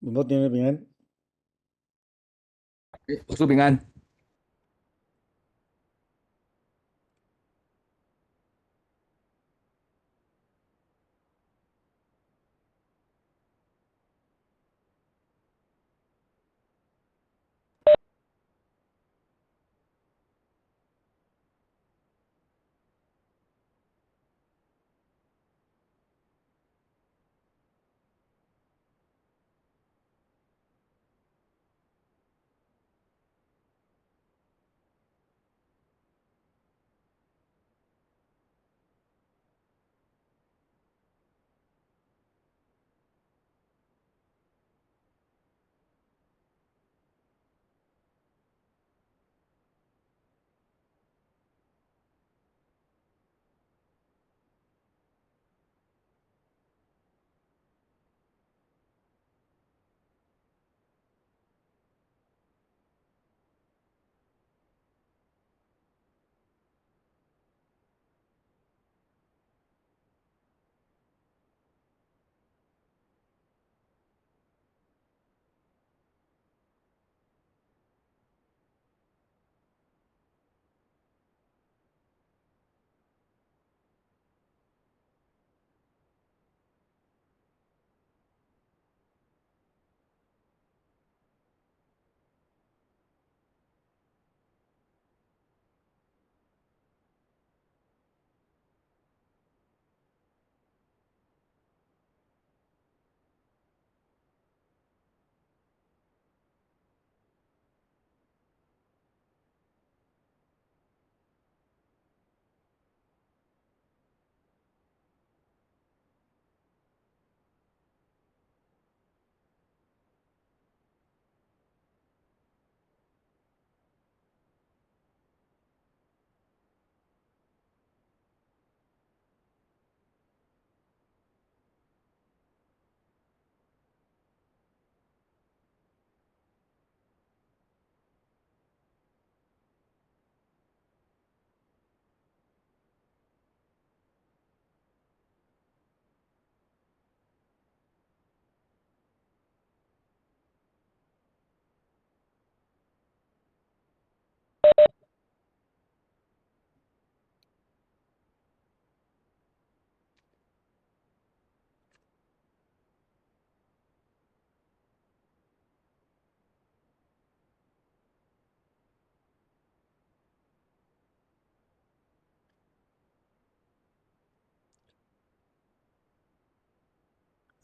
林牧長平安。牧師平安。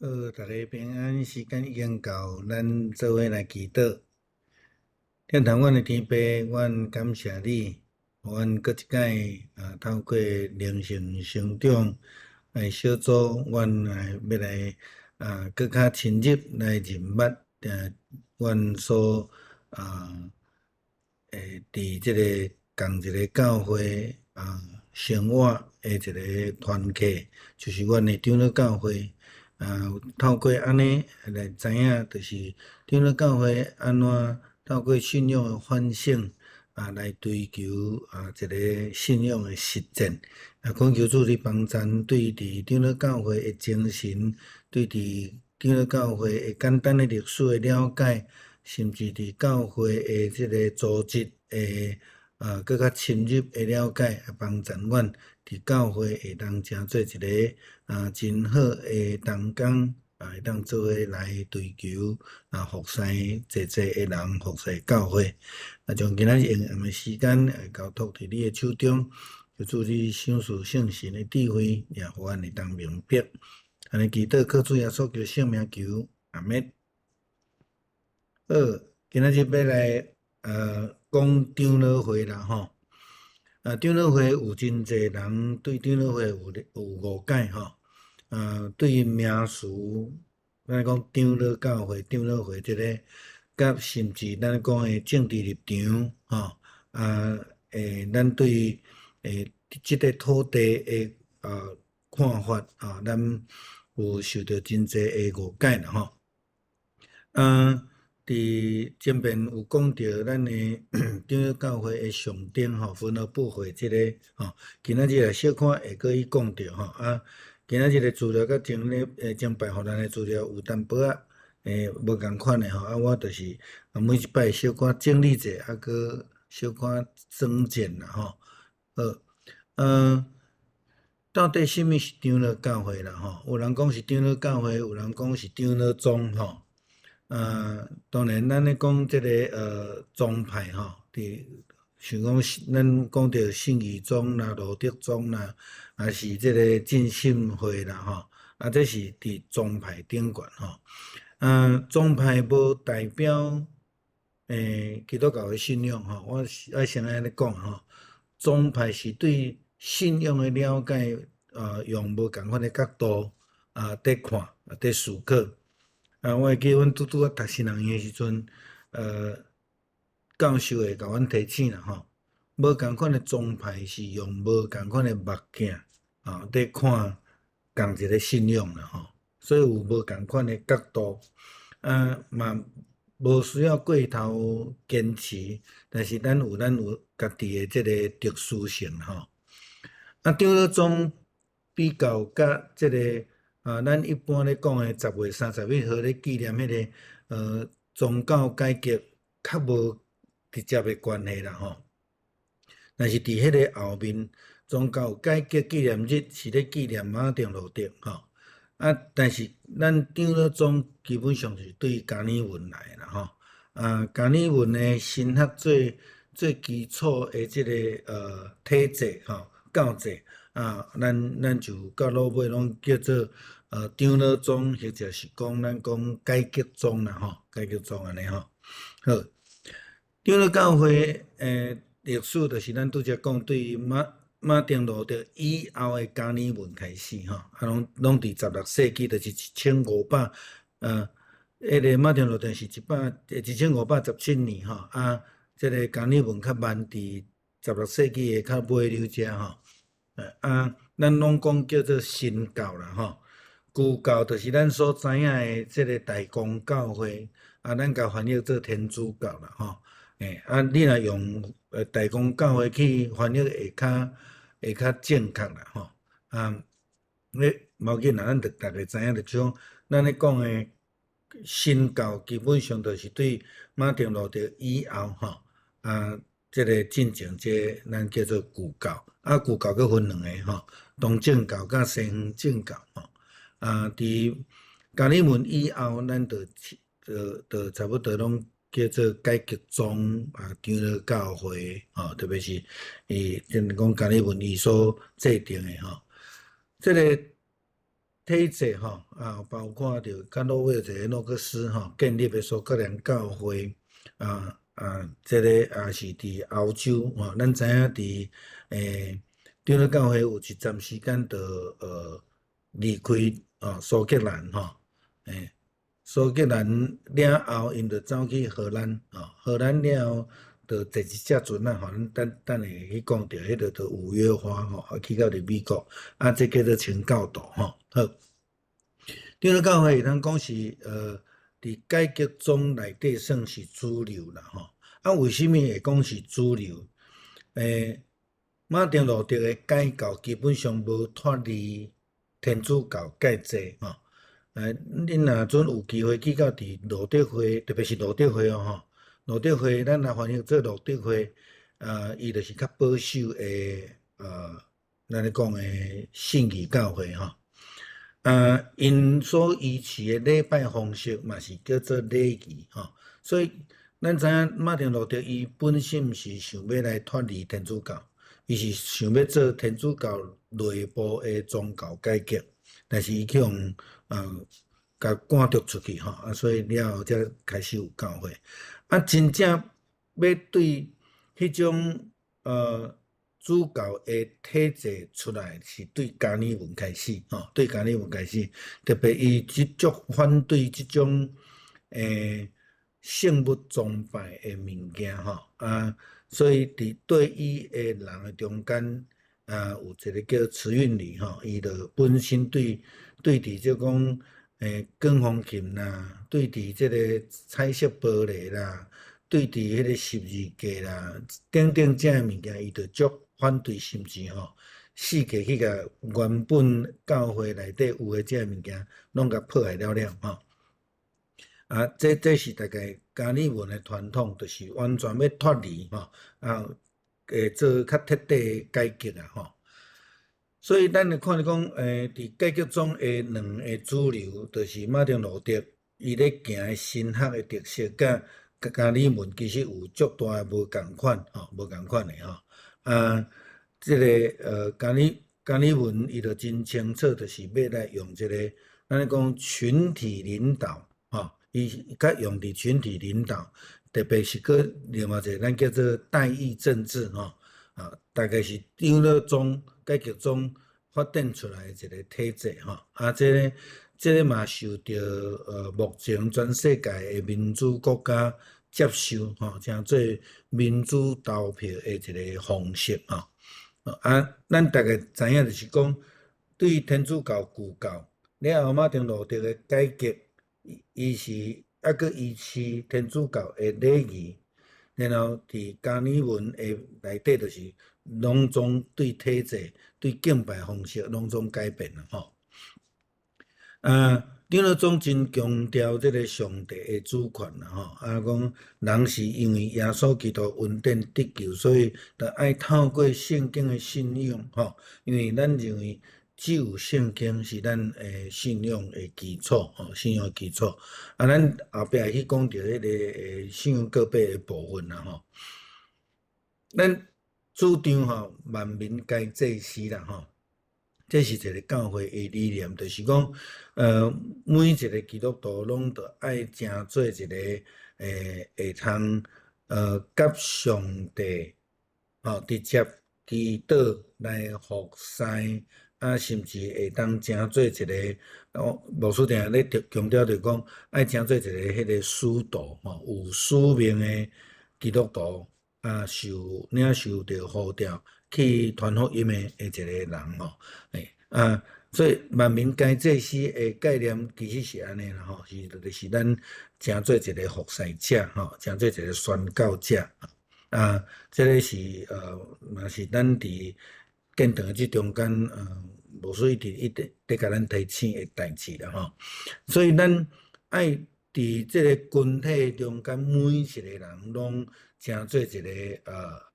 好，大家平安，時間已經到，咱做伙來祈禱。天父阮的天父，阮感謝你，予阮閣一擺啊，透過靈性成長的小組，阮來欲來啊，閣較深入來認捌，阮所啊，佇這个仝一个教會啊生活的一个團契，就是阮的長老教會。啊，透過按呢來知影，就是長老教會按怎透過信仰的反省啊，來追求啊一个信仰的實踐。啊，懇求主你幫贊，對佇長老教會的精神，對佇長老教會的簡單的歷史的了解，甚至佇教會的這个組織的啊，閣較深入的了解，幫贊阮佇教會會當成做一个啊真好的同工，啊會當做伙來追求啊服侍濟濟的人，服侍教會。啊，將今仔日閒的時間交託佇你的手中，求主你賞賜聖神的智慧，也予阮會當明白。按呢祈禱，靠主耶穌基督聖名求，阿們。好，今仔日欲來講長老會啦吼。啊，長老會有真濟人對長老會有誤解吼。啊，對名詞，咱講長老教會、長老會這个，佮甚至咱講的政治立場吼，啊，咱對這个土地的啊看法啊，咱有受著真濟的誤解啦吼。啊，佇前面有講著咱的長老教會的象徵吼，分而不會這个吼，今仔日來小可會閣去講著吼。啊，今仔日的資料佮前禮前擺予咱的資料有淡薄仔無仝款的吼，啊，我就是啊每一擺小可整理者，啊，閣小可增減啦吼。好，到底啥物是長老教會啦吼？有人講是長老教會，有人講是長老宗吼。當然，咱咧講這個宗派吼，佇像講咱講著信義宗啦、路德宗啦，抑是這個浸信會啦吼，啊，這是佇宗派頂懸吼。宗派無代表基督教的信仰吼，我是愛先按呢講吼，宗派是對信仰的了解，用無仝款的角度啊，佇看，啊，佇思考。啊，我會記阮拄拄仔讀神學院的時陣，教授會共阮提醒啦吼，無仝款的宗派是用無仝款的目鏡啊，佇看仝一个信仰啦吼，所以有無仝款的角度，啊嘛無需要過頭堅持，但是咱有家己的這个特殊性吼。啊，長老宗比較佮這个啊，咱一般咧講的10月31號咧紀念彼个宗教改革，較無直接的關係啦吼。但是佇彼个後面，宗教改革紀念日是咧紀念馬丁路德吼。啊，但是咱長老宗基本上是對加爾文來的啦吼。啊，加爾文的神學做最基礎的這个體制吼，教制啊，咱就到落尾攏叫做長老宗，或者是講咱講改革宗啦吼，改革宗按呢吼。好，長老教會歷史就是咱拄才講對馬丁路德以後的加爾文開始吼，啊，攏佇16世紀，就是1500，彼个馬丁路德是1517年吼，啊，這个加爾文較慢，佇16世紀的較尾溜遮吼，啊，咱攏講叫做新教啦吼，舊教就是咱所知影的這个大公教會，啊，咱共翻譯做天主教啦吼，啊，你若用大公教會去翻譯會較正確啦吼，啊，你無要緊啦，咱就逐家知影，就講咱咧講的新教基本上就是對馬丁路德以後吼，啊，這个進前這个咱叫做舊教，啊，舊教閣分兩个吼，東正教佮西方正教吼，啊，佇加爾文以後，咱就差不多攏叫做改革宗啊，長老教會吼，特別是伊就是講加爾文伊所制定的吼，這个體制吼，啊，包括著較落尾一个諾克斯吼建立的蘇格蘭教會啊啊，這个也是佇歐洲吼，咱知影佇長老教會有一陣時間就離開蘇格蘭吼，蘇格蘭了後，𪜶就走去荷蘭吼，荷蘭了後就坐一隻船仔吼，咱等等下去講著彼个就五月花吼，啊去到佇美國，啊這叫做清教徒吼，好。長老教會會當講是佇改革宗內底算是主流啦吼，啊為啥物會講是主流？馬丁路德的改教基本上無脫離天主教界制吼。恁若準有機會去到佇路德會，特別是路德會哦吼，路德會咱若翻譯做路德會，啊，伊就是較保守的，咱咧講的信義教會吼。啊，𪜶所維持的禮拜方式嘛是叫做禮儀吼，所以咱知影馬丁路德伊本身毋是想欲來脫離天主教，伊是想欲做天主教內部的宗教改革，但是伊去予共趕逐出去吼，啊，所以了後才開始有教會。啊，真正欲對彼種主教的體制出來，是對加爾文開始吼，對加爾文開始，特別伊執著反對這種聖物崇拜的物件吼，啊，所以佇對伊的人的中間，啊，有一個叫慈運理吼，伊就本身對佇這講管風琴啦，對佇這个彩色玻璃啦，對佇彼个十字架啦，等等這个物件，伊就足反對，甚至吼四界去共原本教會內底有的這个物件，攏共破壞了了吼。啊，這是大概加爾文的傳統，就是完全欲脫離吼，啊，會做較徹底的改革啊吼。所以咱會看著講，佇改革宗的兩个主流，就是馬丁路德伊咧行的神學的特色，佮加爾文其實有足大的無仝款吼，無仝款的吼。啊，這个加爾文伊就真清楚，就是欲來用這個，咱咧講群體領導吼，伊較用佇群體領導，特別是閣另外一个咱叫做代議政治吼，啊，大概是長老宗改革宗發展出來的一個體制吼，啊，這個嘛受著目前全世界的民主國家接受吼，成做民主投票的一個方式吼。啊，咱大概知影就是講，對天主教舊教了後，馬丁路德的改革，伊是猶閣維持天主教的禮儀，然後佇加爾文的內底，就是攏總對體制、對敬拜方式攏總改變啦吼。啊，長老宗真強調這个上帝的主權啦吼，啊，講人是因為耶穌基督恩典得救，所以著愛透過聖經的信仰吼，因為咱認為只有聖經是咱的信仰的基礎吼，信仰的基礎。啊，咱後壁會去講著彼个信仰告白的部分啦吼。咱主張吼，萬民皆祭司啦吼。這是一个教會的理念，就是講，每一个基督徒攏著愛成做一个，會通，佮上帝，吼，直接祈禱來服侍，啊，甚至會當成做一个，哦，牧師定定咧強調著講，愛成做一个彼个使徒，吼，有使命的基督徒，啊，受領受著呼召去傳福音的一个人吼，啊，所以萬民皆祭司的概念其實是按呢啦吼，是就是咱成做一个服侍者吼，成做一个宣教者，啊，這个是嘛是咱佇建堂的這中間，牧師一直一直佇共咱提醒的代誌啦吼，所以咱愛佇這个群體中間，每一个人攏成做一个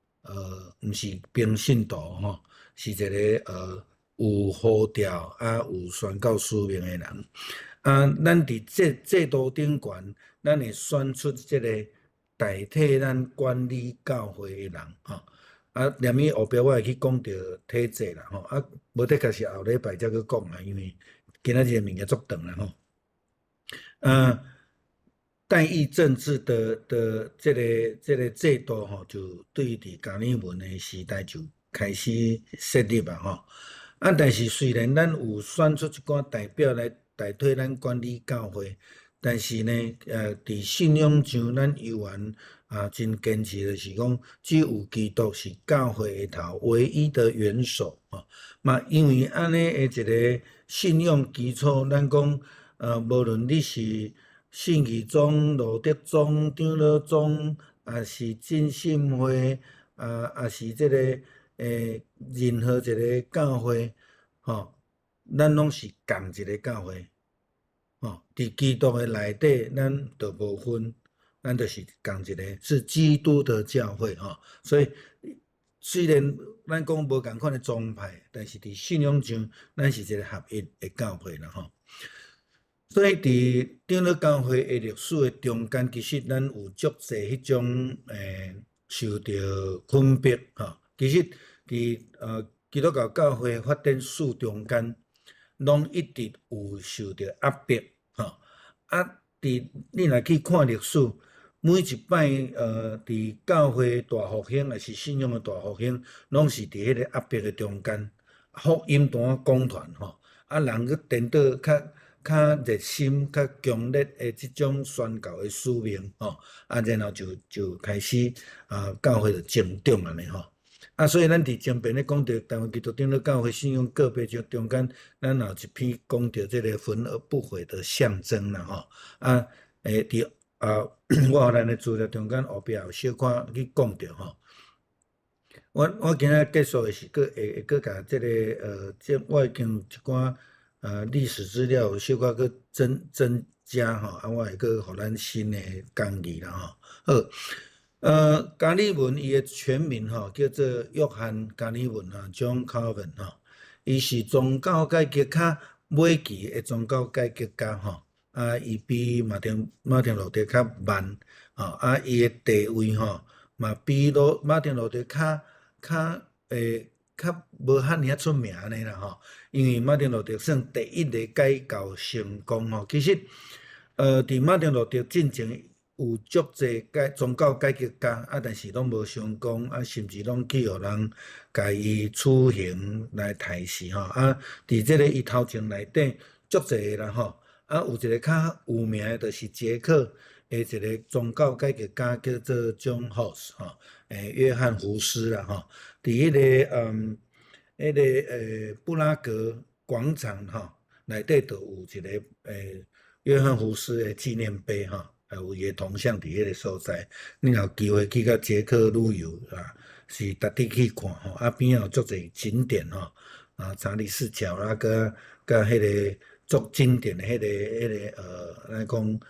毋是平信徒吼，是一个有呼召啊有宣教使命的人。啊，咱佇這制度頂懸，咱會選出這个代替咱管理教會的人吼。啊，連伊後壁我會去講著體制啦吼。啊，無的確是後禮拜才閣講啊，因為今仔日的物件足長啦吼。啊，代議政治的這個制度吼，就對佇加爾文的時代就開始設立啊吼。啊，但是雖然咱有選出一寡代表來代替咱管理教會，但是呢，佇信仰上，咱猶原啊真堅持，就是講只有基督是教會的頭，唯一的元首吼。嘛，因為按呢的一个信仰基礎，咱講，無論你是信義宗、路德宗、長老宗，抑是浸信會，啊，抑是這个任何一个教會，吼，咱攏是仝一个教會，吼，佇基督的內底，咱就無分，咱就是仝一个，是基督的教會，吼。所以雖然咱講無仝款的宗派，但是佇信仰上，咱是一个合一的教會啦，吼。所以佇長老教會的歷史的中間，其實咱有足濟彼種受著困迫吼。其實佇基督教教會發展史中間，攏一直有受著壓迫吼。啊，佇你若去看歷史，每一擺佇教會大復興，抑是信仰的大復興，攏是佇彼个壓迫的中間，福音當講傳吼。啊，人閣顛倒較熱心、較強烈的這種宣教的使命吼，啊，然後就開始啊，教會就成長按呢吼。啊，所以咱佇前邊咧講著台灣基督長老教會信仰告白中間，咱有一篇講著這个魂而不毀的象徵啦吼。啊，佇啊，我予咱的資料中間後壁有小可去講著吼。我今仔結束的是閣會閣共這个這我已經有一寡歷史資料小可閣增增遮吼，啊，我會閣予咱新的講義啦吼。好，加爾文伊的全名吼叫做約翰加爾文啊，John Calvin 吼，伊是宗教改革較尾期的宗教改革家吼。啊，伊比馬丁路德較慢，吼，啊，伊的地位吼嘛比馬丁路德較無遐爾仔出名按呢啦吼。因為馬丁路德算第一个改教成功吼。其實，佇馬丁路德進前有足濟改宗教改革家，啊，但是攏無成功，啊，甚至攏去予人共伊處刑來刣死吼。啊，佇這個伊頭前內底足濟個啦吼。啊，有一個較有名的，就是捷克的一個宗教改革家，叫做 John Huss 吼，約翰胡斯啦吼。佇彼個布拉格廣場吼內底，就有一個約翰胡斯的紀念碑吼，還有伊的銅像佇彼個所在。你若有機會去到捷克旅遊啊，是值得去看吼。啊，邊仔有足濟景點吼，啊，查理士橋啦，佮彼個足經典的彼個，咱講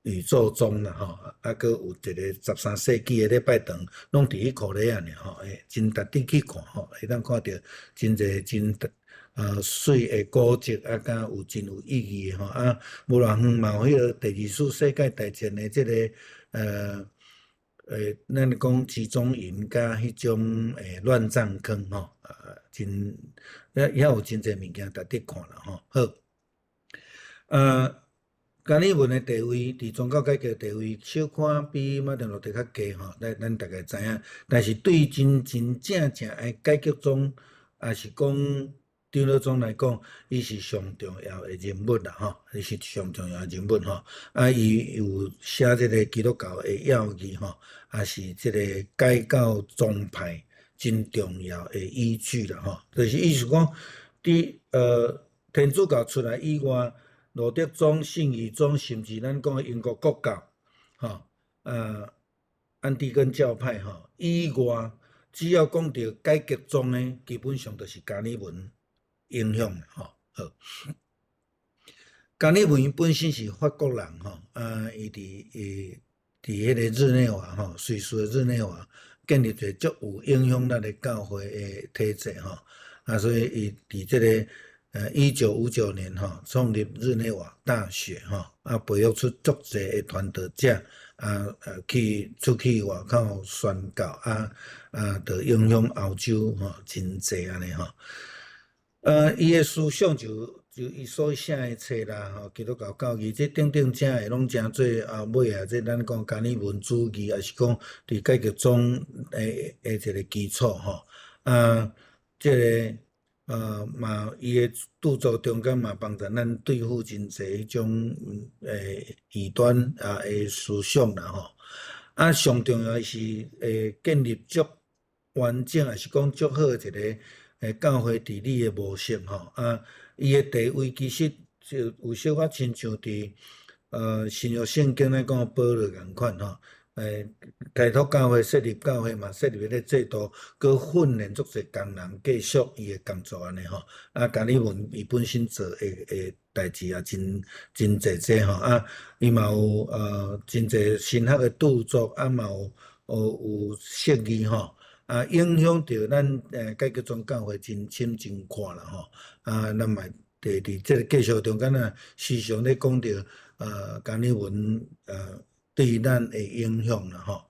宇宙鐘啦吼，啊，閣有一個13世紀的禮拜堂，攏佇彼箍咧仔爾吼，真值得去看吼，會當看著真濟真媠的古蹟，啊，佮有真有意義的吼，啊，無偌遠嘛有彼個第二次世界大戰的這個咱講集中營佮彼種亂葬崗吼，啊，真遐有真濟物件值得看啦吼，好。加爾文的地位，佇宗教改革地位，小可比馬丁路德較低吼，咱大概知影。但是對真真正正的改革宗，抑是講長老宗來講，伊是上重要的人物啦吼，伊是上重要的人物吼。啊，伊有寫這個基督教的要義吼，也是這個改教宗派真重要的依據啦吼。就是意思講，佇天主教出來以外，路德宗、信義宗，甚至咱講的英國國教，吼，安迪根教派吼以外，只要講著改革宗的，基本上就是加爾文影響吼。好，加爾文伊本身是法國人吼，啊，伊佇彼個日內瓦吼，瑞士的日內瓦建立一個足有影響力的教會的體制吼，啊，所以伊佇這個1959年吼，創立日內瓦大學吼，啊，培育出足濟的傳道者，啊，去出去外口宣教，啊，啊，就影響歐洲吼，真濟按呢吼。伊的思想就伊所寫的冊啦，吼，基督教教義這等等遮的攏成做啊尾啊，這咱講加爾文主義，抑是講佇改革宗的一個基礎吼。啊，這個嘛，伊的著作中間嘛幫助咱對付真濟彼種異端啊的思想啦吼。啊，上重要的是建立足完整，抑是講足好的一個教會治理的模式吼。啊，伊的地位其實就有小可親像佇新約聖經咧講保羅仝款吼。開拓教會、設立教會嘛，設立彼個制度，閣訓練足濟工人繼續伊的工作按呢吼。啊，加爾文伊本身做的代誌也真真濟濟吼。啊，伊嘛有真濟神學的著作，啊嘛有釋義吼。啊，影響著咱改革宗教會真深真闊啦吼。啊，咱嘛佇這個繼續中間啊，時常咧講著加爾文對咱的影響啦吼。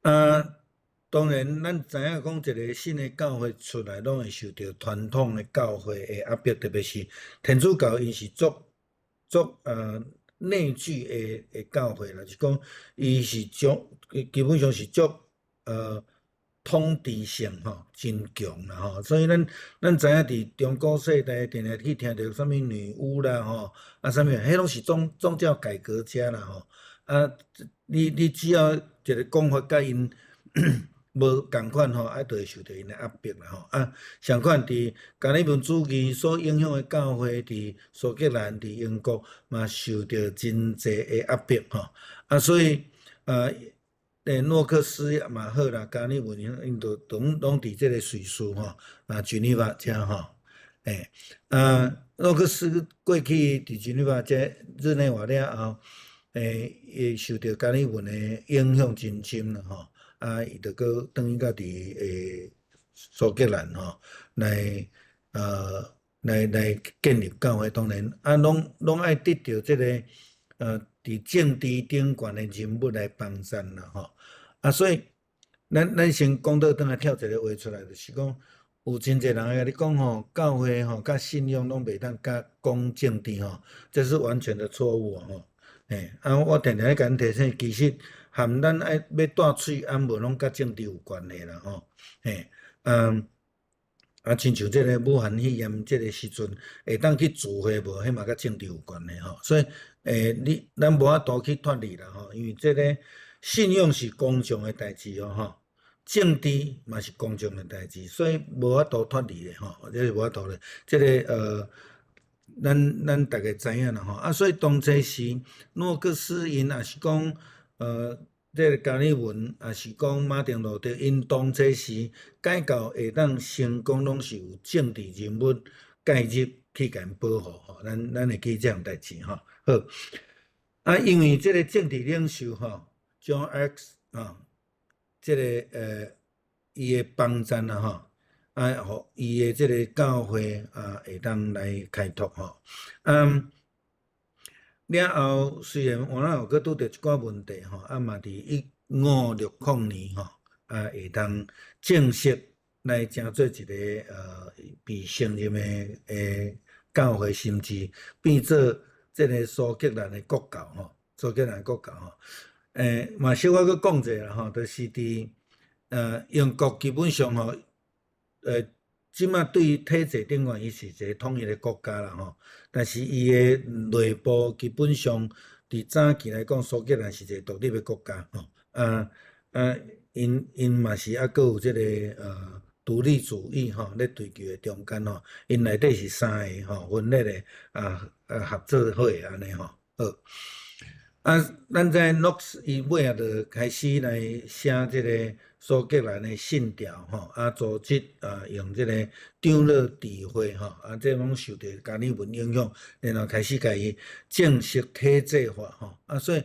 啊，當然，咱知影講一個新的教會出來，攏會受著傳統的教會的壓迫，特別是天主教，𪜶是足足內聚的教會啦，就是講伊是足基本上是足統治性吼真強啦吼，所以咱知影佇中古世代定定去聽著啥物女巫啦吼，啊啥物，彼攏是宗教改革家啦吼，啊，你只要一個講法佮𪜶無仝款吼，啊，就會受著𪜶的壓迫啦吼。啊，相款佇加爾文主義所影響的教會，佇蘇格蘭、佇英國嘛受著真濟的壓迫吼。啊，所以諾克斯嘛好啦，加爾文𪜶都攏佇這個瑞士吼，啊，日內瓦遮吼。欸，啊，諾克斯過去佇日內瓦這日內瓦了後，欸，伊受著加爾文的影響真深啦吼，啊，伊就閣轉去到佇欸蘇格蘭吼，來來建立教會，當然啊，攏愛得著這个佇政治頂懸的人物來幫贊啦吼，啊，所以咱先講倒轉來跳一个話出來，就是講有真濟人會共你講吼，教會吼佮信仰攏袂當佮講政治吼，這是完全的錯誤吼。欸，啊，我定定咧共𪜶提醒，其實含咱愛欲帶喙罨無攏佮政治有關係啦吼。欸，嗯，啊，親像這个武漢肺炎這个時陣，會當去聚會無？彼嘛佮政治有關係吼。所以，欸，你咱無法度去脫離啦吼，因為這个信仰是公眾的代誌哦吼，政治嘛是公眾的代誌，所以無法度脫離的吼，這是無法度的。這个咱逐家知影啦吼，啊，所以當初時諾克斯𪜶也是講，這个加爾文，抑是講馬丁路德，𪜶當初時改教會當成功，攏是有政治人物介入去共𪜶保護吼，咱會記這項代誌吼。好，啊，因為這个政治領袖吼，John Knox 啊，這个伊的幫贊啊吼。啊，予伊的這个教會啊，會當來開拓吼。嗯，了後雖然換了後閣拄著一寡問題吼，啊嘛佇1560年吼，啊會當正式來成做一个被承認的教會，甚至變做這个蘇格蘭的國教吼，蘇格蘭國教吼。欸，嘛小可閣講者啦吼，就是佇英國基本上吼。這馬對體制頂懸，伊是一个統一的國家啦吼，但是伊的內部基本上，佇早期來講，蘇格蘭是一个獨立的國家吼，啊啊，𪜶嘛是猶閣有這个獨立主義吼，咧追求的中間吼，𪜶內底是三个吼分裂的啊合作伙按呢吼，好。啊，咱知諾斯伊尾仔就開始來寫這个蘇格蘭的信條吼，啊，組織啊，用這个長老智慧吼，啊，這攏受著加爾文影響，然後開始共伊正式體制化吼，啊，所以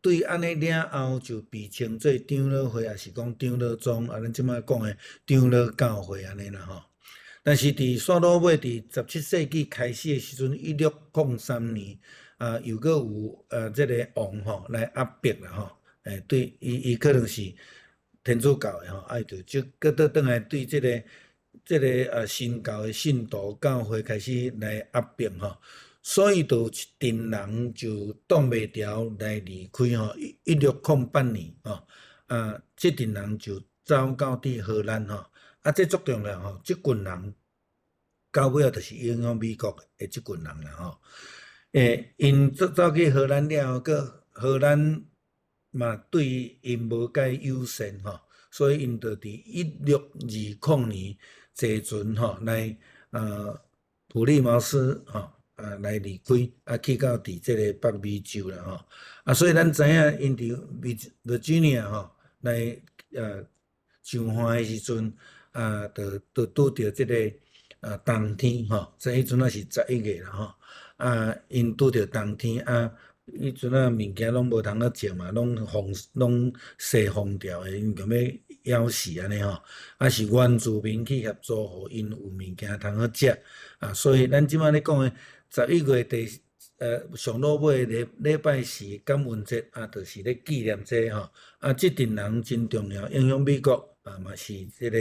對按呢了後就被稱做長老會，抑是講長老宗，啊，咱這馬講的長老教會按呢啦吼。但是佇煞落尾，佇17世紀開始的時陣，1603年，啊，又閣有這个王吼來壓迫啦吼，欸，對，伊可能是天主教的吼，啊，伊就就閣倒轉來對這個新教的信徒教會開始來壓迫吼，所以就有一陣人就擋袂牢來離開吼，1608年吼，啊，這陣人就走到佇荷蘭吼，啊，這足重要吼，這群人到尾仔就是影響美國的這群人啦吼。欸，𪜶走去荷蘭了後，閣荷蘭嘛對𪜶無介友善吼，所以𪜶就佇1620年坐船吼來普利茅斯吼啊來離開，啊去到佇這个北美洲啦吼，啊所以咱知影𪜶佇 Virginia 吼來上岸的時陣啊，就拄著這个冬天吼，這彼陣仔是11月啦吼。啊，𪜶拄著冬天啊，彼陣仔物件攏無通好種嘛，攏封攏雪封掉的，𪜶就欲枵死按呢吼。啊是原住民去協助，予𪜶有物件通好食。啊，所以咱這馬咧講的11月第上落尾禮禮拜四感恩節啊，就是咧紀念這吼。啊，這陣人真重要，影響美國啊，嘛是這个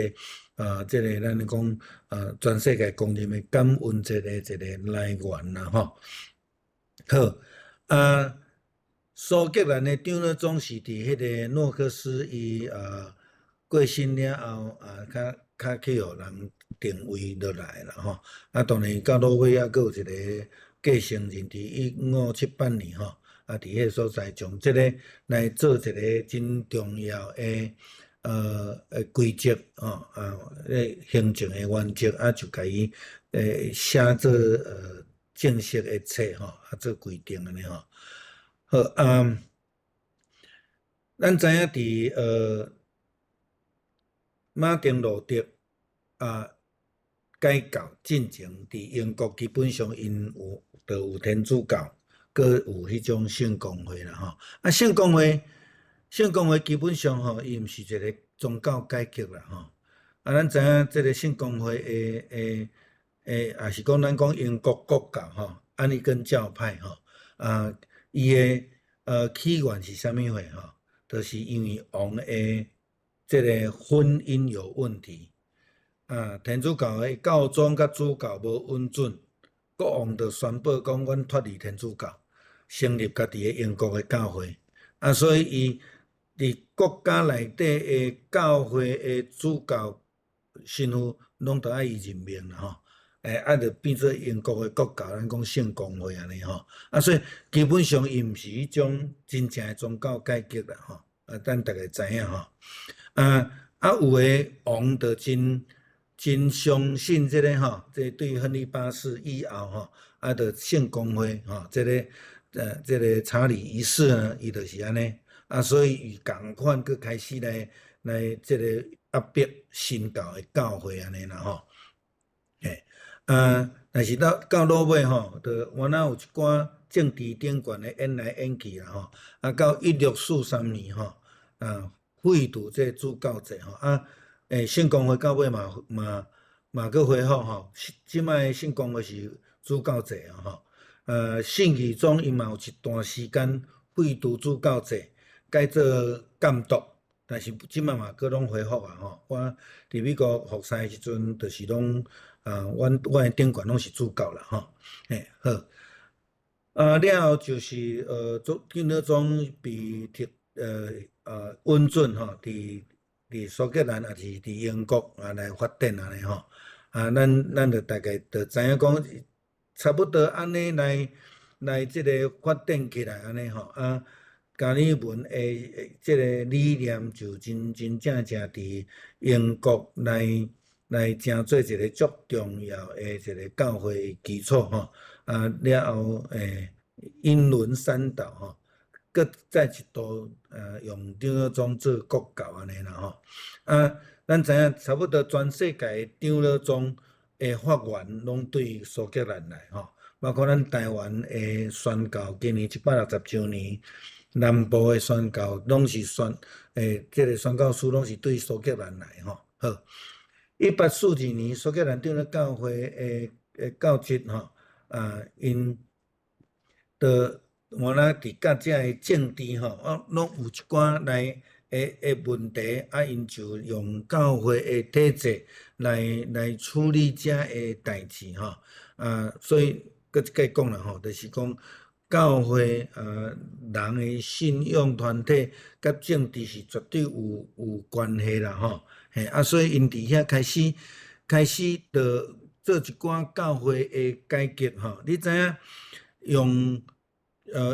啊，這个咱咧講啊，全世界公認的感恩節的一个來源啦吼。好，啊，蘇格蘭的長老宗是佇彼個諾克斯伊過身了後啊，較較去予人定位落來啦吼。啊，當然到落尾猶閣有一个繼承人，佇1578年吼，啊，佇彼个所在將這个來做一个真重要的規則吼，啊，咧行政的原則，啊，就共伊寫做正式的冊吼，啊做規定按呢吼。好啊，咱知影佇馬丁路德啊，改教進前，佇英國基本上𪜶有就有天主教，閣有彼種聖公會啦吼。啊，聖公會，聖公會基本上吼，伊毋是一个宗教改革啦吼。啊，咱知影這个聖公會的的的，也是講咱講英國國教吼，安利根教派吼，啊，伊的起源是啥物貨吼？就是因為王的這个婚姻有問題。啊，天主教的教宗佮主教無允准，國王就宣布講，阮脫離天主教，成立家己的英國的教會。啊，所以伊佇國家內底的教會的主教神父，攏著愛伊任命啦吼。啊，就變做英國的國教，咱講聖公會按呢吼。啊，所以基本上伊毋是彼種真正的宗教改革啦吼。啊，咱逐家知影吼。啊啊，有的王就真真相信這个吼，這對亨利八世以後吼，啊，就聖公會吼，這個查理一世呢，伊就是按呢，啊，所以伊仝款閣開始來這個壓迫新教的教會按呢啦吼，嘿，啊，但是到落尾吼，就原來有一寡政治頂懸的演來演去啦吼，啊，到1643年吼，啊，廢除這個主教制吼，啊。聖公會到尾嘛嘛嘛閣恢復吼，這擺聖公會是主教制啊吼。信義宗伊嘛有一段時間廢除主教制，改做監督，但是這擺嘛閣攏恢復啊吼。我佇美國服侍的時陣，就是攏啊，阮阮的長官攏是主教啦吼。嘿，好。啊，了後就是做長老宗被提允准吼，佇蘇格蘭抑是佇英國啊來發展按呢吼，啊，咱就大概就知影講，差不多按呢來這个發展起來按呢吼，啊，加爾文的這个理念就真真正正佇英國來成做一个足重要的一个教會基礎吼，啊，了後英倫三島吼，閣再一度用長老宗做國教按呢啦吼，啊，咱知影差不多全世界長老宗的發源攏對蘇格蘭來吼，包括咱台灣的宣教，今年160週年，南部的宣教攏是宣這个宣教師攏是對蘇格蘭來吼。好，1842年蘇格蘭長老教會的教職吼，啊，𪜶就原來佇佮這个政治吼，啊，攏有一寡來的問題，啊，𪜶就用教會的體制來處理這个代誌吼，啊，所以閣一擺講啦吼，就是講教會啊，人的信仰團體佮政治是絕對有關係啦吼，嘿，啊，所以𪜶佇遐開始就做一寡教會的改革吼，你知影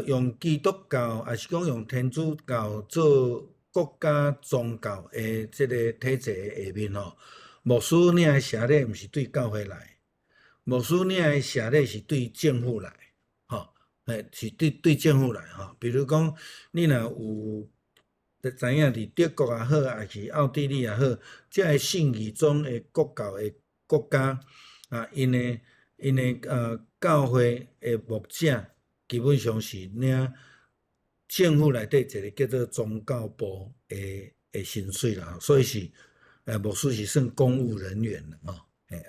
用基督教，抑是講用天主教做國家宗教的這个體制下面吼，牧師領的謝禮毋是對教會來，牧師領的謝禮是對政府來，吼，嘿，是對政府來吼。比如講，你若有知影佇德國也好，抑是奧地利也好，這个信義宗的國教的國家，啊，𪜶的教會的牧者，基本上是領政府內底一个叫做宗教部的薪水啦，所以是牧師是算公務人員啦吼。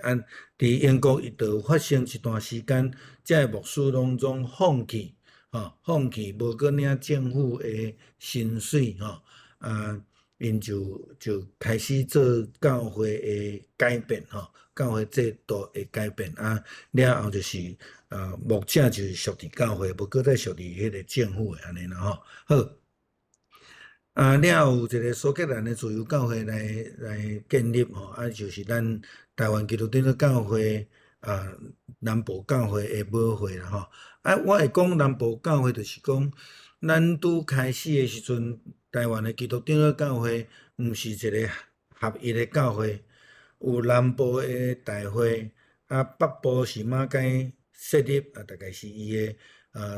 啊，佇英國伊就發生一段時間，這个牧師攏總放棄，吼，放棄無閣領政府的薪水吼，啊，𪜶就開始做教會的改變吼，教會制度的改變啊，了後就是啊，牧者就是屬佇教會，無閣再屬佇彼个政府的按呢啦吼。好，啊，了後有一个蘇格蘭的自由教會來建立吼，啊，就是咱台灣基督長老教會啊，南部教會的母會啦吼。啊，我會講南部教會，就是講咱拄開始的時陣，台灣的基督長老教會毋是一个合一的教會，有南部的大會，啊，北部是馬偕設立，啊，大概是伊的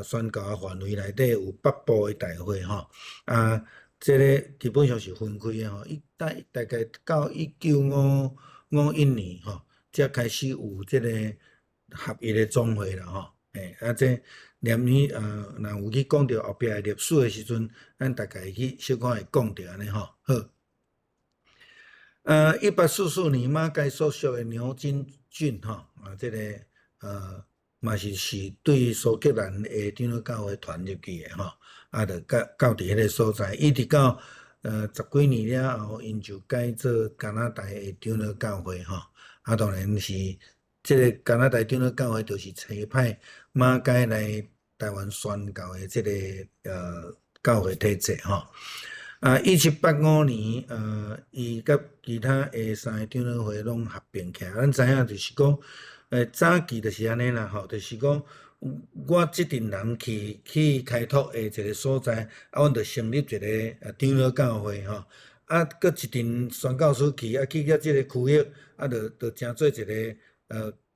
宣教的範圍內底有北部的大會吼，啊，這个基本上是分開的吼，伊大概到1951年吼，才開始有這個合一的總會啦吼。欸，啊，這連你若有去講著後壁的歷史的時陣，咱大概去小可會講著按呢吼。好，1844年，馬偕所屬的牛津郡吼，啊，這個嘛是對蘇格蘭的長老教會傳入去的吼，啊，就到佇彼个所在，一直到十幾年了後，𪜶就改做加拿大的長老教會吼，啊，當然是這个加拿大長老教會就是差派馬偕來台灣宣教的這个教會體制吼。啊，1785年，伊佮其他的三个長老會攏合併起來。咱知影就是講，早期就是按呢啦吼，就是講我這陣人去開拓的一个所在，啊，阮就成立一个長老教會吼。啊，閣一陣宣教師去，啊，去到這个區域，啊，就成做一个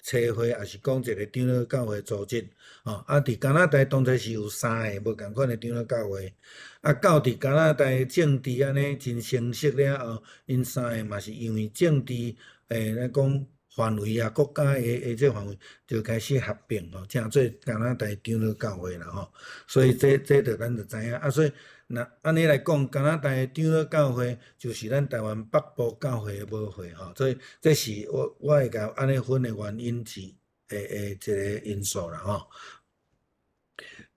差會，抑是講一个長老教會組織，吼。啊，佇加拿大當初是有三个無仝款的長老教會，啊，到佇加拿大政治按呢真成熟了後，𪜶三个嘛是因為政治來講範圍啊，國家的這範圍就開始合併吼，成做加拿大長老教會啦吼。所以這就咱就知影啊，所以若按呢來講，加拿大的長老教會就是咱台灣北部教會的母會吼，所以這是我會共按呢分的原因之的一個因素啦吼。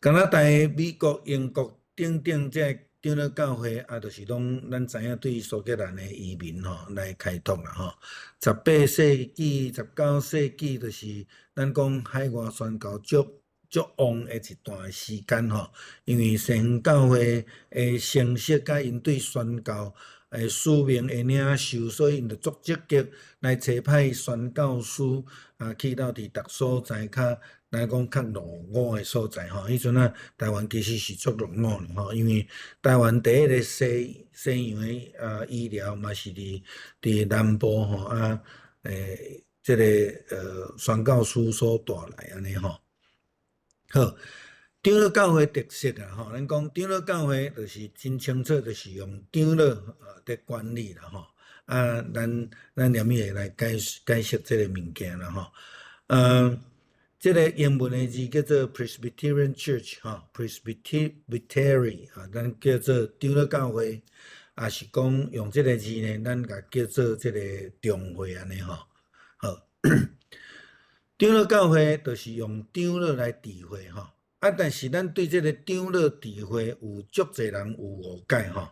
加拿大、美國、英國等等這長老教會啊，就是攏咱知影對蘇格蘭的移民吼來開拓啦吼。18世紀、19世紀，就是咱講海外宣教足足旺的一段時間吼，因為西方教會的成熟佮𪜶對宣教的使命的領受，所以𪜶就足積極來差派宣教師啊，去到佇逐所在較來講較落伍的所在吼。彼陣啊，台灣其實是足落伍的吼，因為台灣第一个西洋的醫療嘛是佇南部吼啊，這个宣教師所帶來按呢吼。好，長老教會特色啊吼，咱講長老教會就是真清楚，就是用長老佇管理啦吼。啊，咱連咪會來解釋這个物件啦吼。這个英文的字叫做 Presbyterian Church 吼，Presbytery 啊，咱叫做長老教會，抑是講用這个字呢，咱共叫做這个中會按呢吼。好，長老教會就是用長老來治會吼。啊，但是咱對這个長老治會有足濟人有誤解吼，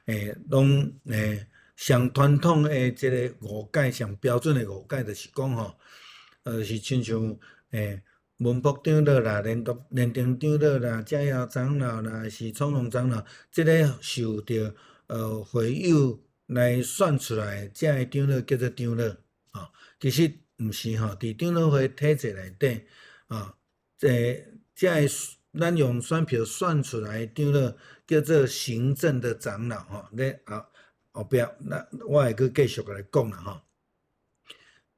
攏上傳統的這个誤解，上標準的誤解就是講吼，是親像文福長老啦、連登長老啦、嘉耀長老啦，是聰榮長老，這个受著會友來選出來，這个長老叫做長老，吼，其實毋是吼，佇長老會體制內底，啊，這个咱用選票選出來的長老叫做行政的長老吼，你後壁那我會閣繼續來講啦吼。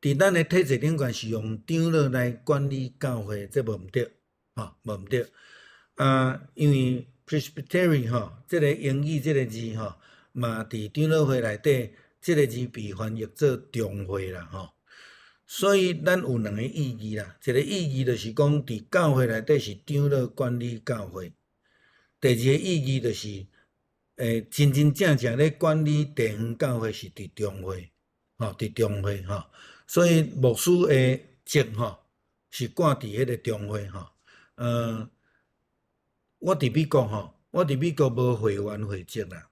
佇咱的體制頂懸是用長老來管理教會，這無毋對，吼，無毋對。啊，因為 Presbytery 吼，這个英語這个字吼，嘛佇長老會內底，這个字被翻譯做中會啦吼。所以咱有兩个意義啦，一个意義就是講佇教會內底是長老管理教會，第二個意義就是，真真正正咧管理地方教會是佇中會，吼，佇中會吼。所以牧師的職吼是掛佇彼个中會吼。我佇美國吼，我佇美國無會員會籍啦。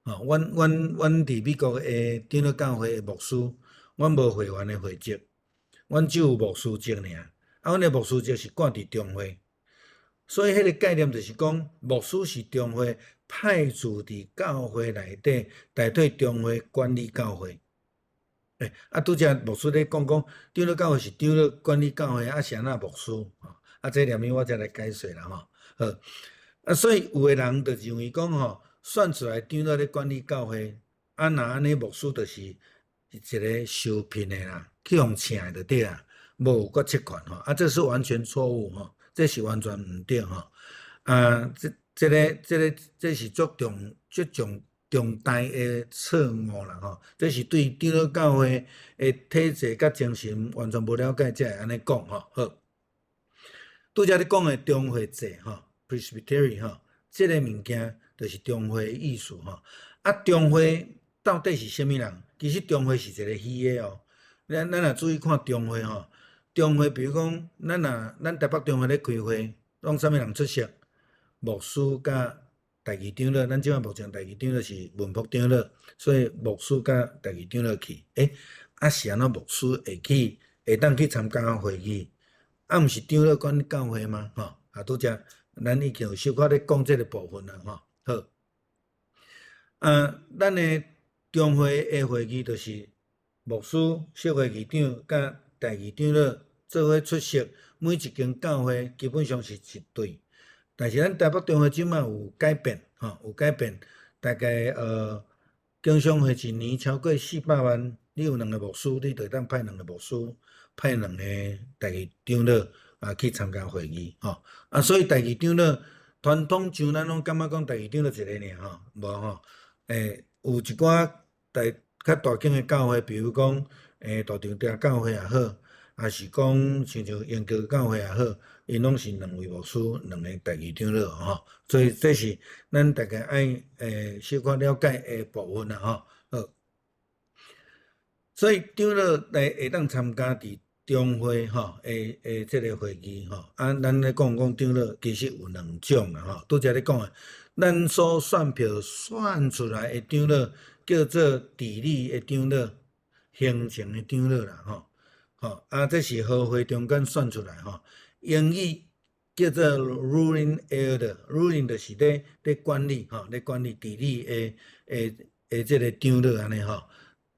吼，阮佇美國的長老教會的牧師，阮無會員的會籍，阮只有牧師職爾。啊，阮的牧師職是掛佇中會，所以彼个概念就是講，牧師是中會派駐佇教會內底，代替中會管理教會。啊，拄才牧師咧講講，長老教會是長老管理教會，啊是按怎牧師？吼，啊，這兩面我才來解說啦吼。好，啊，所以有的人就認為講吼，選出來長老咧管理教會，啊，若按呢牧師就是一个受聘的啦，去予請的就對啊，無有決策權吼，啊，這是完全錯誤吼，這是完全毋對吼。啊，這個是足重足重重大的錯誤啦吼。這是對長老教會的體制佮精神完全無了解，才會按呢講吼。好，拄才咧講的中會制吼，Presbytery 吼，這个物件就是中會的意思吼。啊，中會到底是啥物人？其實中會是一個虛的哦。咱若注意看中會吼，中會比如講，咱若咱台北中會咧開會，攏啥物人出席？牧師佮代議長老，咱這擺目前代議長老是文福長老，所以牧師佮代議長老去。欸，啊是按怎牧師會去，會當去參加會議？啊，毋是長老管教會嗎？吼，啊，拄才咱已經有小可咧講這个部分啦，吼。好，啊，咱的中會的會議就是牧師、小會議長佮代議長老做伙出席，每一間教會基本上是一對。但是咱台北中會這擺有改變，吼，有改變，大概經常會一年超過400萬，你有兩个牧師，你就會當派兩个牧師，派兩个代議長老啊去參加會議，吼。啊，所以代議長老傳統上咱攏感覺講代議長老一个爾吼，無吼，有一寡大較大間的教會，比如講大長定教會也好，抑是講親像英國教會也好，𪜶攏是兩位牧師，兩个代議長老吼，所以這是咱大家愛小可了解的部分啦吼。好，所以長老來會當參加佇中會吼的這个會議吼，啊，咱咧講講長老其實有兩種啦吼，拄才咧講的，咱所選票選出來的長老叫做治理的長老、行政的長老啦吼。吼，啊，這是合會中間選出來吼，英語叫做 ruling elder，ruling 就是咧管理吼，咧管理治理的這个長老按呢吼，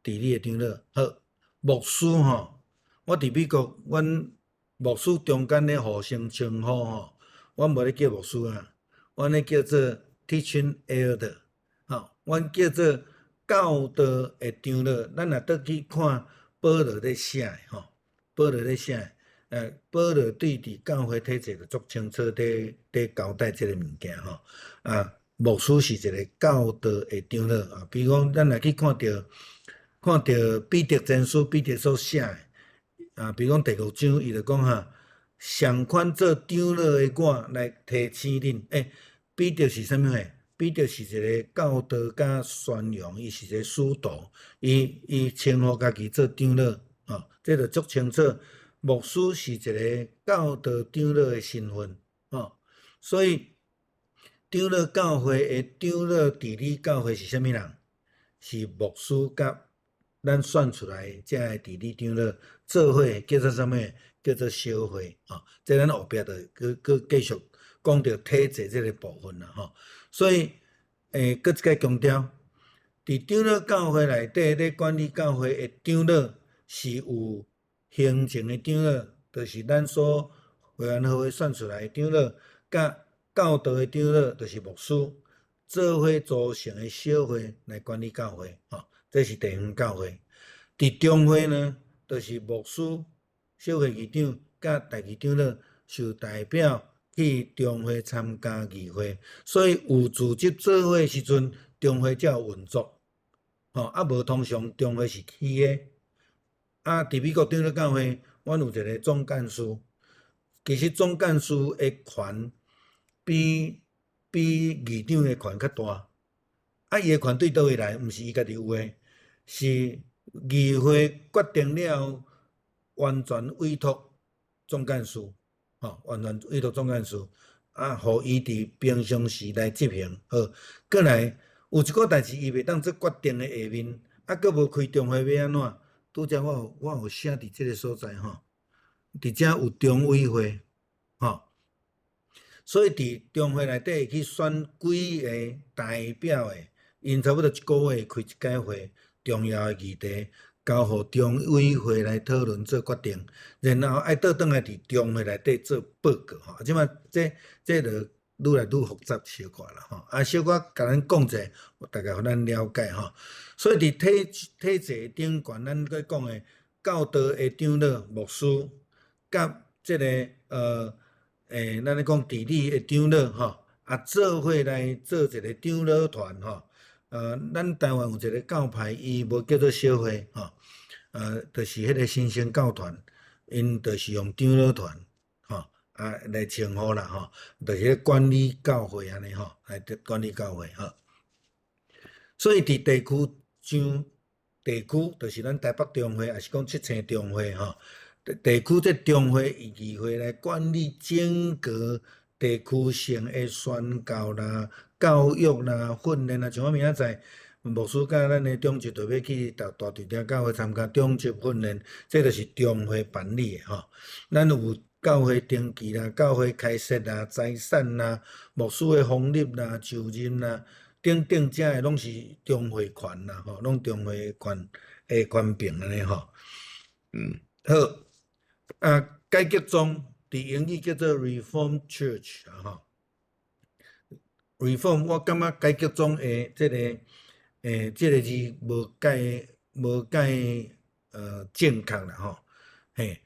治理的長老。好，牧師吼，我佇美國，阮牧師中間咧互相稱呼吼，阮無咧叫牧師啊，阮咧叫做 teaching elder，吼，阮叫做教導的長老。咱若倒去看保羅咧寫的吼，保羅咧寫的，保羅對佇教會體制就足清楚，佇交代這个物件吼。啊，牧師是一个教導的長老啊。比如講，咱若去看著彼得前書，彼得所寫的，啊，比如講第五章，伊就講哈，上款做長老的我來提醒恁，欸，彼得是啥物貨？彼得是一个教導佮宣揚，伊是一个使徒，伊稱呼家己做長老，吼，這就足清楚。牧師是一个教導長老的身份，吼，所以長老教會的長老治理教會是啥物人？是牧師佮咱選出來這个治理長老做伙叫做啥物？叫做小會，吼。這咱後壁就閣閣繼續講著體制這个部分啦，吼。所以，閣一擺強調，佇長老教會內底咧管理教會的長老是有行政的長老，就是咱所會員和會選出來的長老，佮教導的長老，就是牧師，做伙組成的小會來管理教會，吼，這是地方教會。佇中會呢，就是牧師、小會議長佮代議長老受代表去中會參加議會，所以有組織做伙時陣，中會才有運作。吼，啊無通常中會是虛的。啊，佇美國長老教會，阮有一个總幹事，其實總幹事的權比議長的權較大。啊，伊的權對佗位來？毋是伊家己有的，是議會決定了後，完全委託總幹事，吼，完全委託總幹事，啊，予伊佇平常時來執行。好，閣來有一個代誌，伊袂當做決定的下面，啊，閣無開中會欲按怎？拄才我有寫佇這个所在吼，佇遮有中委會，吼，所以佇中會內底會去選幾个代表的，𪜶差不多一个月會開一擺會，重要的議題交予中委會來討論做決定，然後愛倒轉來佇中會內底做報告吼。這擺這就愈來愈複雜小可啦吼。啊，小可共咱講者，大概予咱了解吼。所以佇體制頂懸，咱閣講的教導的長老牧師，佮這个咱咧講治理的長老吼，啊，做伙來做一个長老團吼，咱台灣有一個教派，伊無叫做小會吼，就是彼個新生教團，𪜶就是用長老團吼來稱呼啦吼，就是管理教會按呢吼，來管理教會吼。所以佇地區上，地區就是咱台北中會，抑是講七星中會吼，地區這中會議會來管理整個地區性的宣教啦、教育啦、訓練啦，像我明仔載牧師佮咱的長執就欲去大大稻埕教會參加長執訓練，這就是中會辦理的吼。咱有教會登記啦、教會開設啦、財產啦、牧師的封立啦、就任啦等等，這个攏是中會權啦，吼，攏中會權的權柄按呢吼。好，改革宗佇英語叫做 Reformed Church 啊吼。Reform 我感覺改革宗的這個字無介正確啦吼。嘿，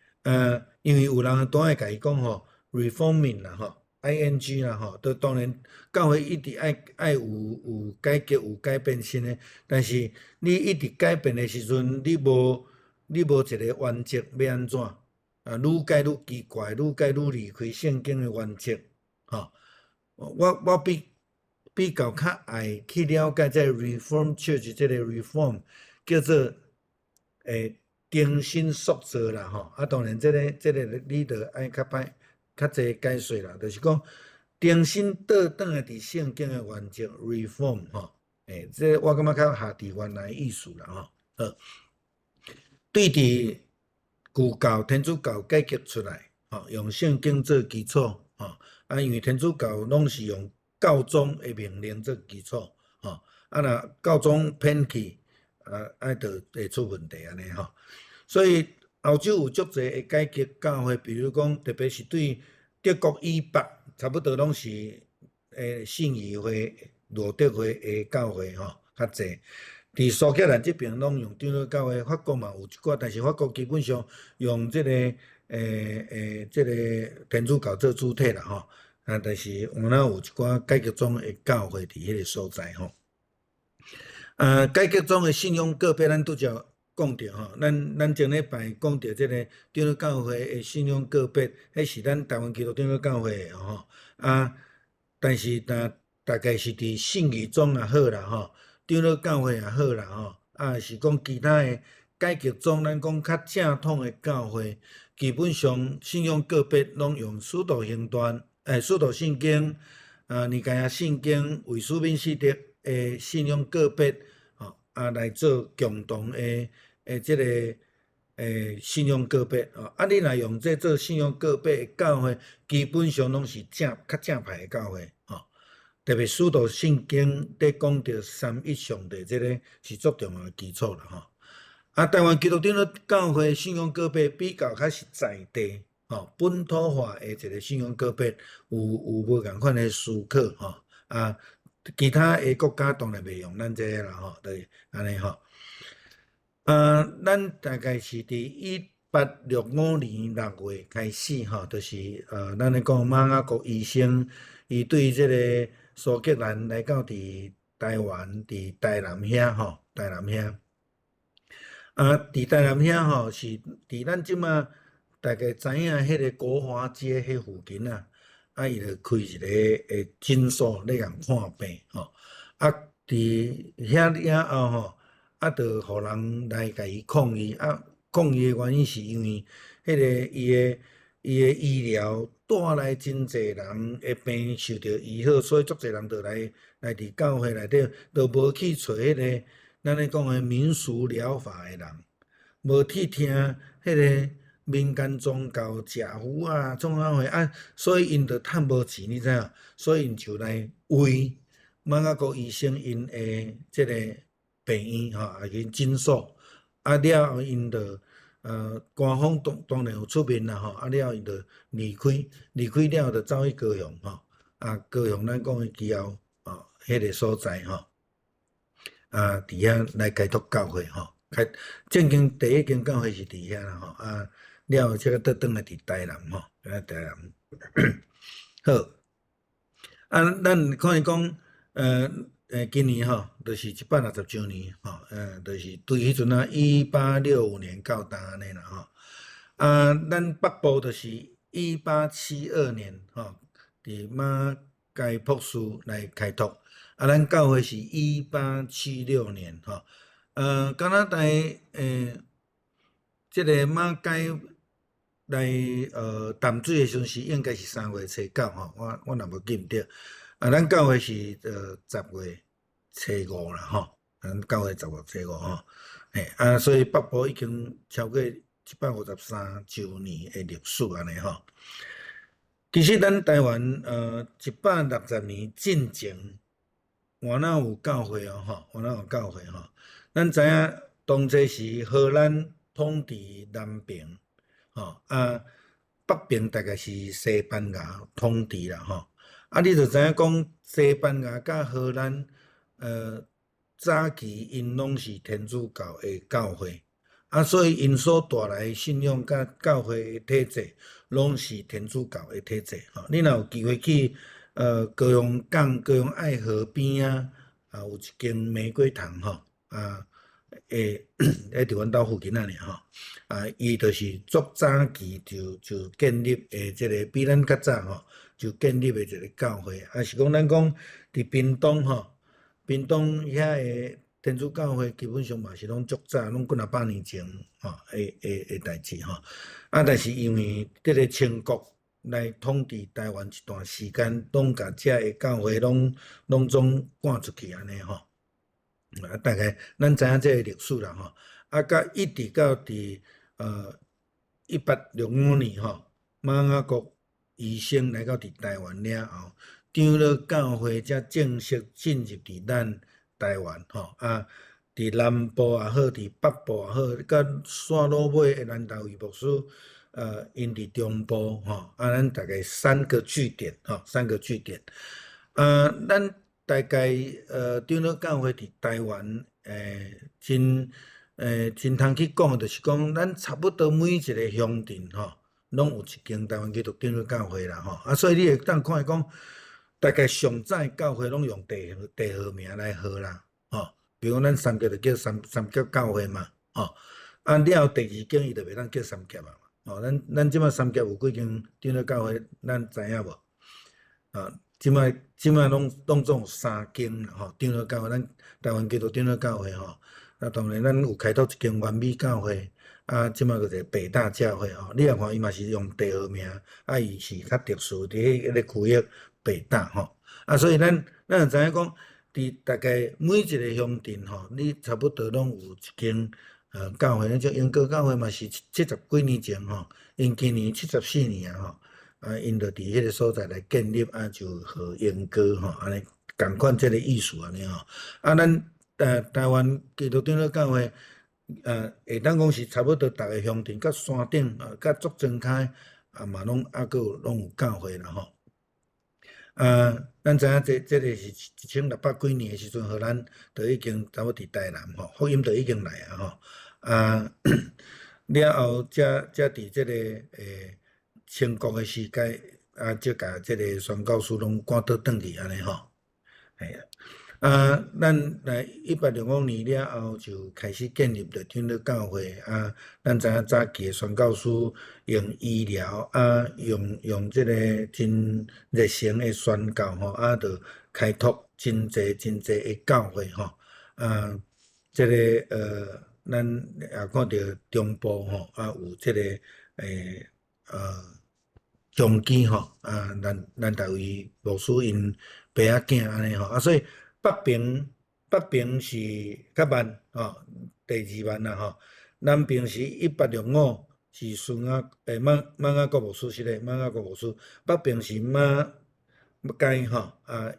因為有人都愛共伊講吼，reforming 啦吼，ing 啦吼，都當然教會一直愛有改革有改變新的，但是你一直改變的時陣，你無一個原則欲按怎？愈改愈奇怪，愈改愈離開聖經的原則，吼。我比較較愛去了解這個 Reform Church 這個 Reform 叫做重新塑造啦吼。當然這個你著愛較歹較濟解說啦，就是講重新倒轉來佇聖經的原則 Reform 吼。這我感覺較合佇原來意思啦吼。好，對佇舊教天主教改革出來，吼，用聖經做基礎，吼，因為天主教攏是用教宗的命令做基礎，吼，若教宗偏去，就會出問題按呢吼。所以歐洲有足濟的改革教會，比如講，特別是對德國以北，差不多攏是信義會、路德會的教會吼，較濟。佇蘇格蘭這邊攏用長老教會，法國嘛有一寡，但是法國基本上用這個天主教做主體啦吼。但是有哪有一寡改革宗的教會佇彼個所在吼。改革宗的信仰告白，咱拄才講著吼，咱前禮拜講著這個長老教會的信仰告白，彼是咱台灣基督長老教會的吼。但是若大概是佇信義宗也好啦吼，長老教會也好啦吼，是講其他的改革宗，咱講較正統的教會，基本上信仰告白攏用使徒行傳、使徒信經、尼該亞信經、威斯敏斯特的信仰告白，吼，來做共同的這個信仰告白。吼，你若用這做信仰告白的教會，基本上攏是正較正派的教會，吼。特別使徒信經咧講著三一上帝，這個是足重要的基礎啦，吼。台灣基督長老教會信仰告白比較較是在地，吼，本土化的一個信仰告白，有無仝款的思考，吼。其他的國家當然袂用咱這個啦，吼，就是按呢吼。咱大概是佇1865年6月開始，吼，就是咱咧講瑪雅各醫生，伊對這個蘇格蘭來到佇台灣，佇台南遐吼，台南遐。佇台南遐吼，是佇咱這馬大概知影彼個國華街彼附近啊，伊就開一個診所咧共看病吼。佇遐了後吼，就予人來共伊抗議。抗議的原因是因為彼個伊的醫療帶來真濟人的病受著醫好，所以足濟人就來佇教會內底，就無去揣彼個咱咧講的民俗療法的人，無去聽彼個民間宗教食符啊，創啥貨啊，所以𪜶就趁無錢，你知影？所以𪜶就來圍瑪雅各醫生𪜶的這個病院吼，抑是診所，了後𪜶就官方當然有出面啦吼，了後𪜶就離開，離開了後就走去高雄吼，高雄咱講的基隆吼，彼個所在吼，佇遐來開拓教會吼，開正經第一間教會是佇遐啦吼，了後才閣倒轉來佇台南吼，台南。好，咱看伊講，今年吼，就是160周年吼，就是對彼陣啊，1865年到今按呢啦吼。啊，咱北部就是1872年吼，佇馬偕博士來開拓，啊，咱教會是1876年吼。加拿大這个馬偕來淡水的時陣是應該是3月初9吼，我若無記毋著。啊，咱教會是10月初5啦吼，咱教會10月初5吼，嘿，啊，所以北部已經超過153周年的歷史按呢吼。其實咱台灣160年進前，原來有教會哦吼，原來有教會吼。咱知影當初時荷蘭統治南邊，吼啊，北邊大概是西班牙統治啦吼。啊，你就知影講西班牙佮荷蘭，早期𪜶攏是天主教的教會，啊，所以𪜶所帶來的信仰佮教會的體制，攏是天主教的體制吼。你若有機會去高雄港、高雄愛河邊仔，啊，有一間玫瑰堂吼，啊，會佇阮兜附近仔爾吼，啊，伊就是足早期就建立的這个比咱較早吼，就建立的一个教會，啊是講咱講佇屏東吼，屏東遐个天主教會基本上嘛是攏足早，攏幾若百年前吼的代誌吼。啊，但是因為這个清國來統治台灣一段時間，攏共遮个教會攏總趕出去按呢吼。啊，大概咱知影這个歷史啦吼。啊，佮一直到佇1865年吼，瑪雅國醫生來到佇台灣了後，長老教會才正式進入佇咱台灣吼。啊，佇南部也好，佇北部也好，佮煞落尾的蘭大衛牧師，𪜶佇中部吼。啊，咱大概三個據點吼，三個據點。啊，咱大概長老教會佇台灣，真通去講，就是講咱差不多每一個鄉鎮吼，攏有一間台灣基督長老教會啦吼。啊，所以你會當看見講，大概上早教會攏用地號名來號啦，吼。比如講咱三峽就叫三峽教會嘛，吼。啊，了後第二間伊就袂當叫三峽啊，吼。咱這擺三峽有幾間長老教會，咱知影無？啊，這擺攏總有三間啦，吼，長老教會，咱台灣基督長老教會吼。啊，當然咱有開拓一間原美教會，啊，這擺閣一個北大教會吼。你若看伊嘛是用地號名，啊，伊是較特殊佇彼個區域北大吼。啊，所以咱就知影講，佇大概每一個鄉鎮吼，你差不多攏有一間教會。咱像鶯歌教會嘛是70幾年前吼，𪜶今年74年啊吼，啊，𪜶就佇彼個所在來建立，啊，就號鶯歌吼，按呢仝款這個意思按呢吼。啊，咱台灣基督長老教會，會當講是差不多逐个鄉鎮，佮山頂啊，佮竹莊跤啊嘛攏猶閣有攏有教會啦吼。啊，咱知影這个是1600幾年的時陣，荷蘭就已經差不多佇台南吼，福音就已經來啊吼。啊，了後才佇這个清國的時代，啊，才共這个宣教師攏趕倒轉去按呢吼。嘿啊。啊，咱來1865年了後就開始建立著長老教會啊。咱知影早期的宣教師用醫療啊，用這個真熱誠的宣教吼，啊，就開拓真濟真濟的教會吼。啊，這个咱也看著中部吼，啊，有這个中基吼，啊，咱台位牧師𪜶爸仔囝按呢吼，啊，所以北邊是較慢吼，第二慢啦吼。南邊是1865是孫仔馬雅各牧師是咧，馬雅各牧師。北邊是馬偕吼，啊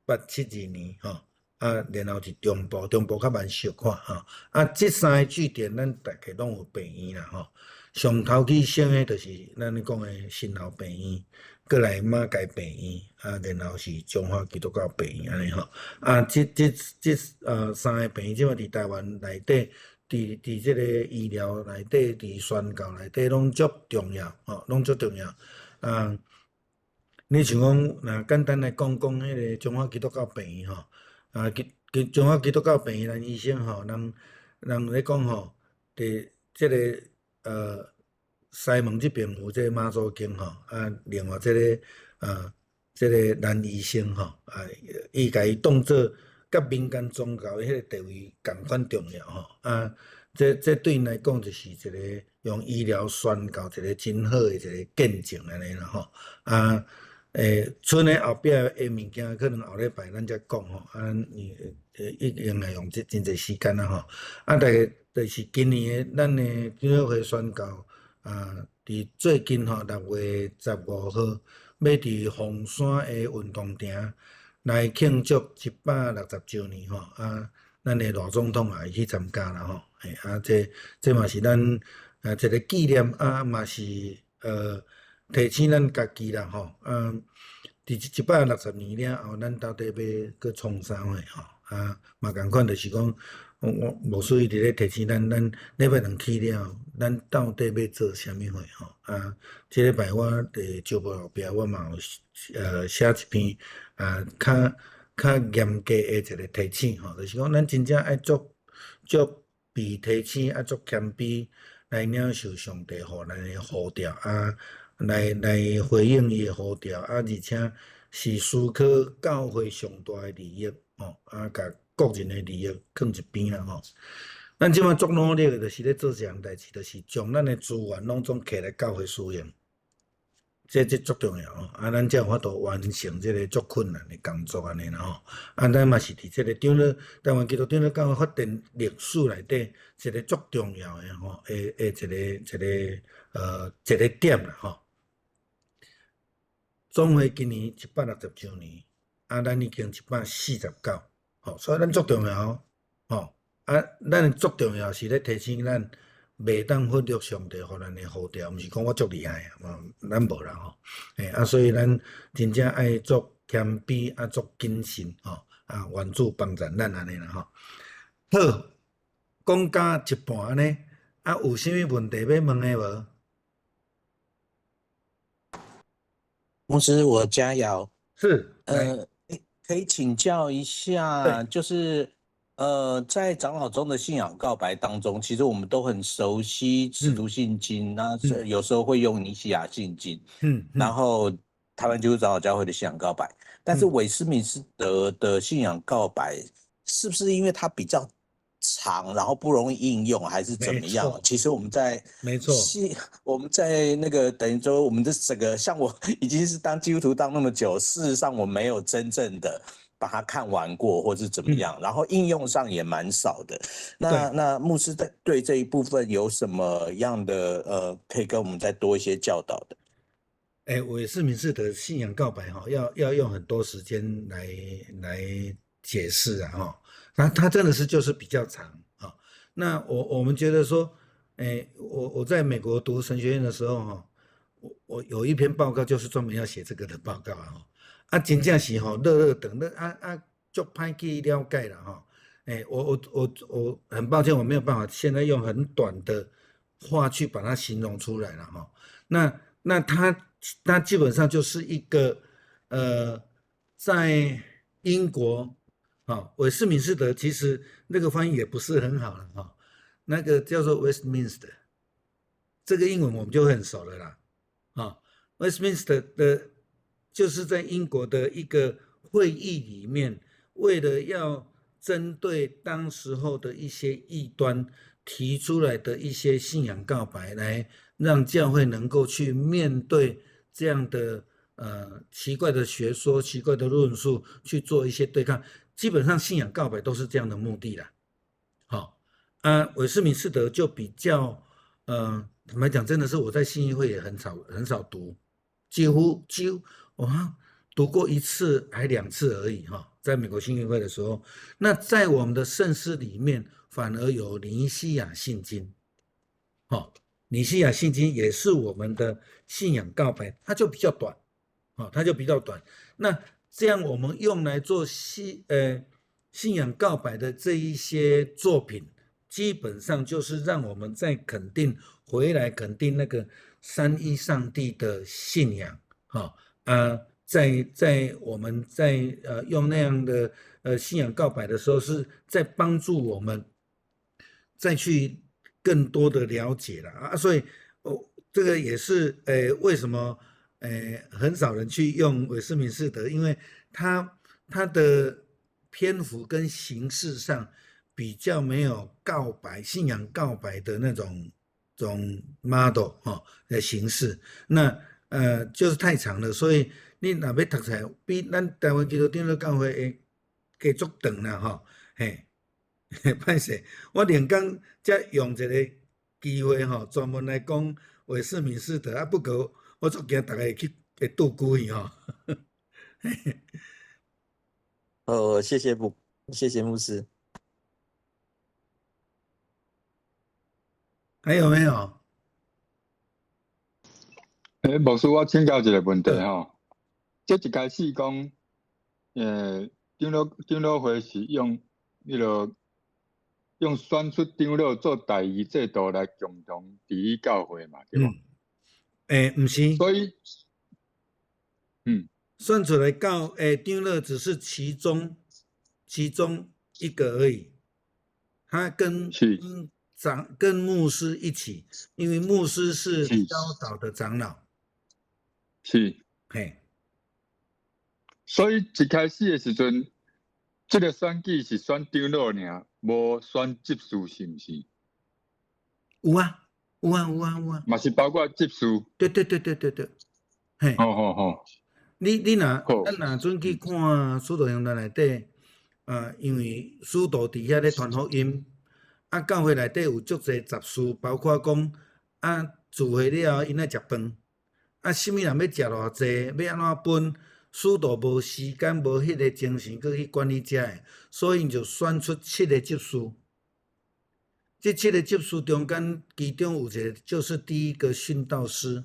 ，1872年吼，啊，然後是中部，中部較慢小可吼。啊，這三个據點咱大概攏有病院啦吼。上頭起先的就是咱咧講的新校病院，閣來馬偕病院，啊，然後是中華基督教病院按呢吼。啊，這三个病院這擺佇台灣內底，佇這个醫療內底，佇宣教內底攏足重要，吼，攏足重要。啊，你像講，若簡單來講講彼个中華基督教病院吼，啊，基中華基督教病院蘭醫生吼，人咧講吼，佇這个西門這邊有這个媽祖宮吼，啊，另外這个啊，這个蘭醫生吼，啊，伊共伊當做佮民間宗教的彼個地位仝款重要吼，啊，這對𪜶來講就是一個用醫療宣告一個真好的一個見證按呢啦吼，啊，賰的後壁的物件可能後禮拜咱才講吼，啊，已經會用真濟時間啦吼，啊，大概就是今年的咱的長老會宣教啊，佇最近吼6月15號，欲佇鳳山的運動場來慶祝160週年吼，啊，咱的賴總統也會去參加啦吼，嘿，啊，這嘛是咱啊一個紀念，啊嘛是提醒咱家己啦吼，啊，佇160年了後，咱到底欲閣創啥貨吼？啊，嘛仝款就是講，我牧師一直咧提醒咱，咱禮拜兩去了，咱到底欲做啥物貨吼？啊，這禮拜我佇周報後壁我嘛有寫一篇啊，較嚴格的一個提醒吼，就是講咱真正愛足足被提醒，愛足謙卑來領受上帝予咱的呼召啊，來回應伊的呼召啊，而且是思考教會上大的利益吼，啊，共個人的利益囥一邊啦吼。咱這馬足努力的，就是咧做這項代誌，就是將咱的資源攏總揢來教會使用，這足重要吼。啊，咱才有法度完成這个足困難的工作按呢啦吼。啊，咱嘛是佇這个長老台灣基督長老教會發展歷史內底一個足重要的吼，的一個點啦吼。總會今年160週年，啊，咱已經149，吼，所以咱足重要吼。啊，咱足重要是咧提醒咱，袂當忽略上帝予咱的呼召，毋是講我足厲害啊，咱無啦吼。欸，啊，所以咱真正愛足謙卑，啊，足謹慎吼，啊，願主幫助咱按呢啦吼。好，講到一半按呢，啊，有啥物問題欲問的無？牧師，我加油。是，可以請教一下，就是在長老宗的信仰告白當中，其實我們都很熟悉使徒信經，那有時候會用尼西亞信經，然後台灣基督長老教會的信仰告白，但是韋斯敏斯德的信仰告白，是不是因為它比較長，然後不容易應用，還是怎麼樣？其實我們在沒錯，我們在那個等於說，我們的整個像我已經是當基督徒當那麼久，事實上我沒有真正的把它看完過，或是怎麼樣，然後應用上也蠻少的。那牧師在對這一部分有什麼樣的可以跟我們再多一些教導的？欸，韋斯敏斯德信仰告白哈，要用很多時間來解釋啊哈。那他真的是就是比較長啊。那我們覺得說，欸，我在美國讀神學院的時候哈，我有一篇報告就是專門要寫這個的報告啊。啊，真正是吼，落落長咧啊啊，足歹去了解啦吼。欸，我很抱歉，我沒有辦法現在用很短的話去把它形容出來了哈。那他基本上就是一個在英國。啊，韋斯敏斯德其實那個翻譯也不是很好了哈，那個叫做 Westminster，這個英文我們就很熟了啦。啊，Westminster 的，就是在英國的一個會議裡面，為了要針對當時候的一些異端提出來的一些信仰告白，來讓教會能夠去面對這樣的奇怪的學說、奇怪的論述，去做一些對抗。基本上信仰告白都是這樣的目的啦。好，啊，韋斯敏斯德就比較，坦白講，真的是我在信義會也很少很少讀，幾乎我讀過一次還兩次而已哈，在美國信義會的時候，那在我們的聖詩裡面反而有尼西亞信經，好，尼西亞信經也是我們的信仰告白，它就比較短，啊，它就比較短。那這樣我們用來做信仰告白的這一些作品，基本上就是讓我們再肯定回來肯定那個三一上帝的信仰，哈啊，在我們在用那樣的信仰告白的時候，是在幫助我們再去更多的了解了啊，所以哦，這個也是為什麼很少人去用韋斯敏斯特，因為他的篇幅跟形式上比較沒有告白信仰告白的那種 model 哈的形式，那就是太長了，所以你若欲讀冊，比咱台灣基督長老教會會加足長啦吼，嘿，歹勢，我連工才用一個機會吼，專門來講韋斯敏斯特啊，不過我足驚逐家去會倒久去吼。哦，謝謝牧，謝謝牧師。還有沒有？欸，牧師，我請教一個問題吼。這一開始講，長老會是用彼個用選出長老做代議制度來共同治理教會嘛，對無？欸，毋是。所以，選出來教長老只是其中一個而已，他跟跟牧師一起，因為牧師是教導的長老。嘿。所以一開始的時陣，這個選舉是選長老爾，無選執事，是毋是？有啊，有啊，有啊，有啊。嘛是包括執事。對對對對對對。嘿。好好好。你若咱若準去看《使徒行傳》內底，啊，因為使徒佇遐咧傳福音，啊，教會內底有足濟雜事，包括講啊，聚會了後𪜶愛食飯，啊，啥物人欲食偌濟，欲按怎分，使徒無時間，無彼個精神閣去管理遮个，所以𪜶就選出七個執事。這七個執事中間，其中有一個就是第一個殉道師，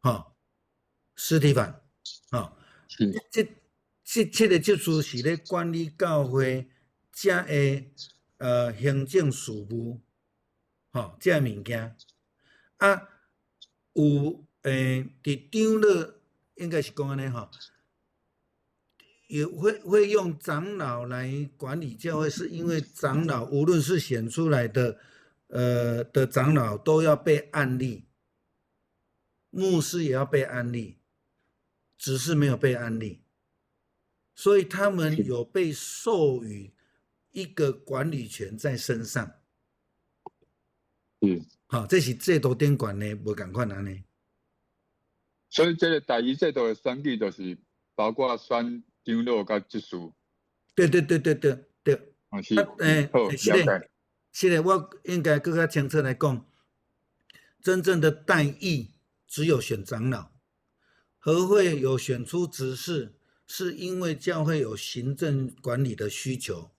吼，司提反，吼，這七個執事是咧管理教會遮个行政事務，吼，這个物件，啊，有佇長老應該是講按呢吼，也會用長老來管理教會，是因為長老無論是選出來的長老都要被按立，牧師也要被按立，只是沒有被按立，所以他們有被授予一個管理權在身上。好，這是制度頂懸的，無仝款按呢。所以這個代議制度的選舉就是包括選長老佮執事。對對對對對對。啊是。啊，是的，是的，我應該閣較清楚來講，真正的代議只有選長老，和會有選出執事，是因為教會有行政管理的需求。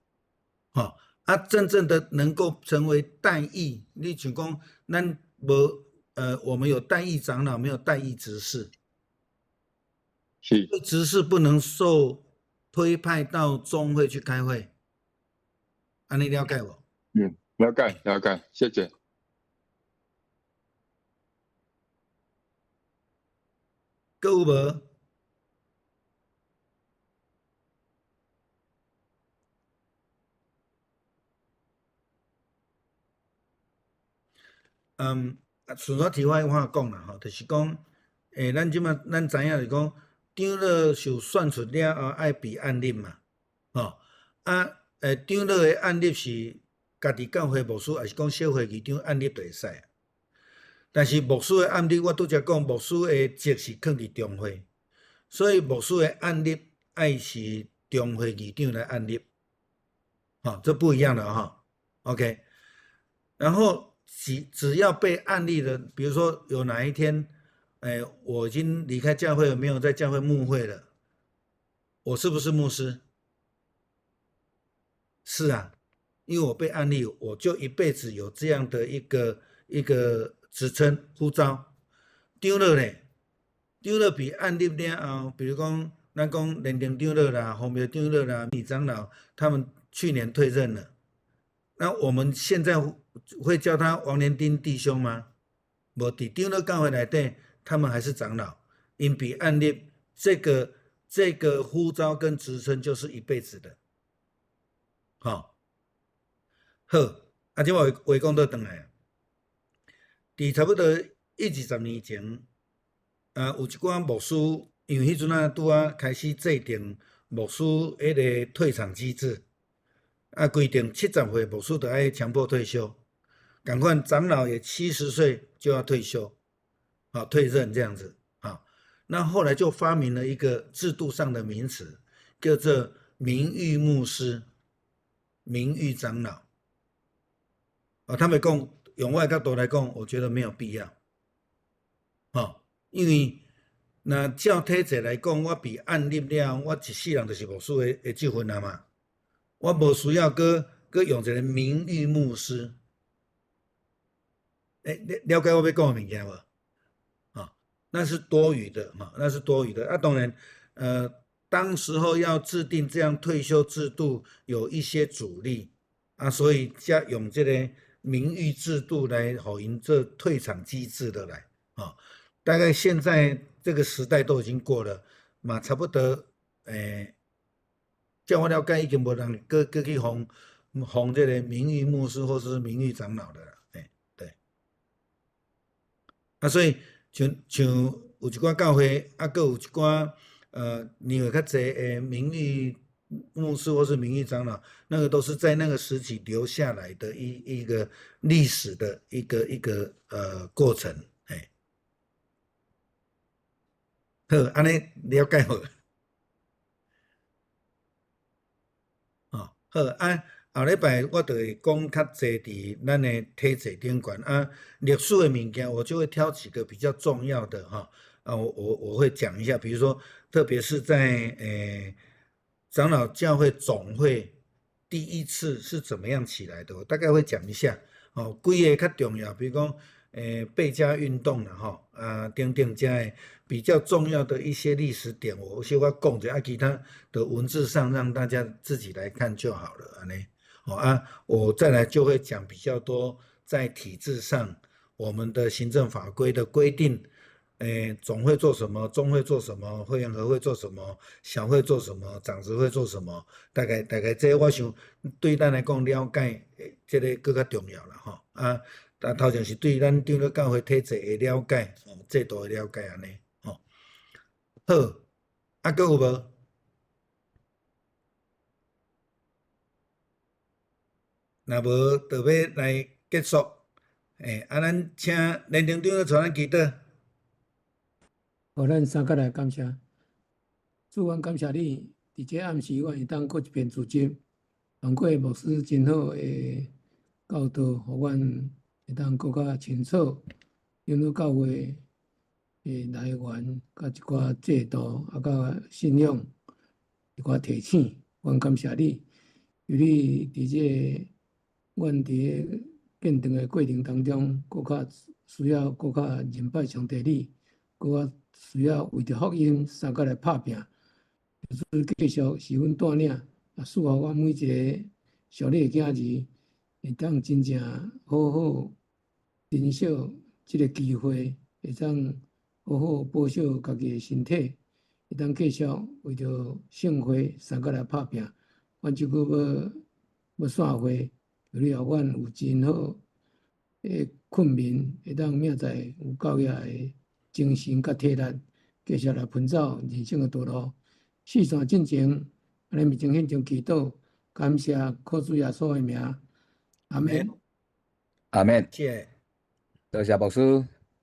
吼，啊，真正的能夠成為代議，你像講，咱無，我們有代議長老，沒有代議執事。執事不能受推派到中會去開會，按呢了解無？嗯，了解了解，謝謝。閣有無？順續題外話講啦，吼，就是講，咱這馬咱知影就是講，長老受選出了後愛被按立嘛，吼，啊，長老的按立是家己教會牧師，抑是講小會議長按立就會使。但是牧師的按立，我拄才講，牧師的職是囥佇中會，所以牧師的按立愛是中會議長來按立，吼，這不一樣的哈。OK，然後。只要被按立的，比如說有哪一天，我已經離開教會了，沒有在教會牧會了，我是不是牧師？是啊，因為我被按立，我就一輩子有這樣的一個職稱呼召。長老咧，長老被按立了後，比如講，咱講連定長老啦、洪廟長老啦、李長老，他們去年退任了。那我們現在會叫他王連丁弟兄嗎？無，佇長老教會內底，他們還是長老，𪜶被按立這個呼召跟職稱就是一輩子的。好，好，啊，這話話講倒轉來，佇差不多一二十年前，啊，有一寡牧師，因為彼陣仔拄仔開始制定牧師彼个退場機制，啊，規定70歲牧師就愛強迫退休，仝款長老也70歲就要退休，啊，退任這樣子，啊，那後來就發明了一個制度上的名詞，叫做名譽牧師、名譽長老。啊，他們講用我的角度來講，我覺得沒有必要，吼，因為若照體制來講，我被按立了，我一世人就是牧師的職分啊嘛，我無需要閣閣用一個名譽牧師。欸，了解我欲講的物件無？啊，那是多餘的，哈，那是多餘的。啊，當然，當時候要制定這樣退休制度，有一些阻力啊，所以才用這個名譽制度來予𪜶做退場機制的來，啊，大概現在這個時代都已經過了，嘛差不多，欸，照我了解，已經無人閣閣去封封這個名譽牧師或是名譽長老的啦，欸，對。啊，所以像有一寡教會，啊，閣有一寡年歲較濟的名譽牧師或是名譽長老，那個都是在那個時期留下來的一個歷史的一個過程，欸。好，按呢了解無？哦，好，啊，後禮拜我就會講較濟佇咱的體制頂懸啊，歷史的物件，我就會挑幾個比較重要的哈，啊，我會講一下，比如說，特別是在長老教會總會第一次是怎麼樣起來的，我大概會講一下。哦，幾个較重要，比如講，貝加運動啦，吼，啊，等等這的比較重要的一些歷史點，我小可講一下，啊，其他的文字上讓大家自己來看就好了，按呢，好啊，我再來就會講比較多在體制上，我們的行政法規的規定，總會做什麼，中會做什麼，會員合會做什麼，小會做什麼，長執會做什麼，大概這我想對咱來講了解，這个閣較重要啦，吼，啊，但頭前是對咱長老教會體制的了解，制度的了解按呢，吼，好，啊，閣有無？若無，就欲來結束。啊，咱請連長長老帶咱祈禱。好，咱三個來感謝。主，阮感謝你，佇這暗時，阮會當閣一遍聚集，通過牧師真好的教導，予阮會當閣較清楚長老教會的來源，佮一寡制度，啊，佮信仰一寡提醒。阮感謝你，求你佇這阮佇咧見證的過程當中，閣較需要閣較認捌上帝你，閣較需要為著福音相共來拍拚。主繼續是阮帶領，啊，賜予阮每一个屬你的囝兒，會當真正好好珍惜這个機會，會當好好保守家己的身體，會當繼續為著聖會相共來拍拚。阮這久欲散會，求你予阮有真好的困眠，會當明早有夠額的精神佮體力，繼續來奔走人生的道路。四散進前，按呢面前獻上祈禱，感謝靠主耶穌的名，阿門。阿門。謝謝。多謝牧師。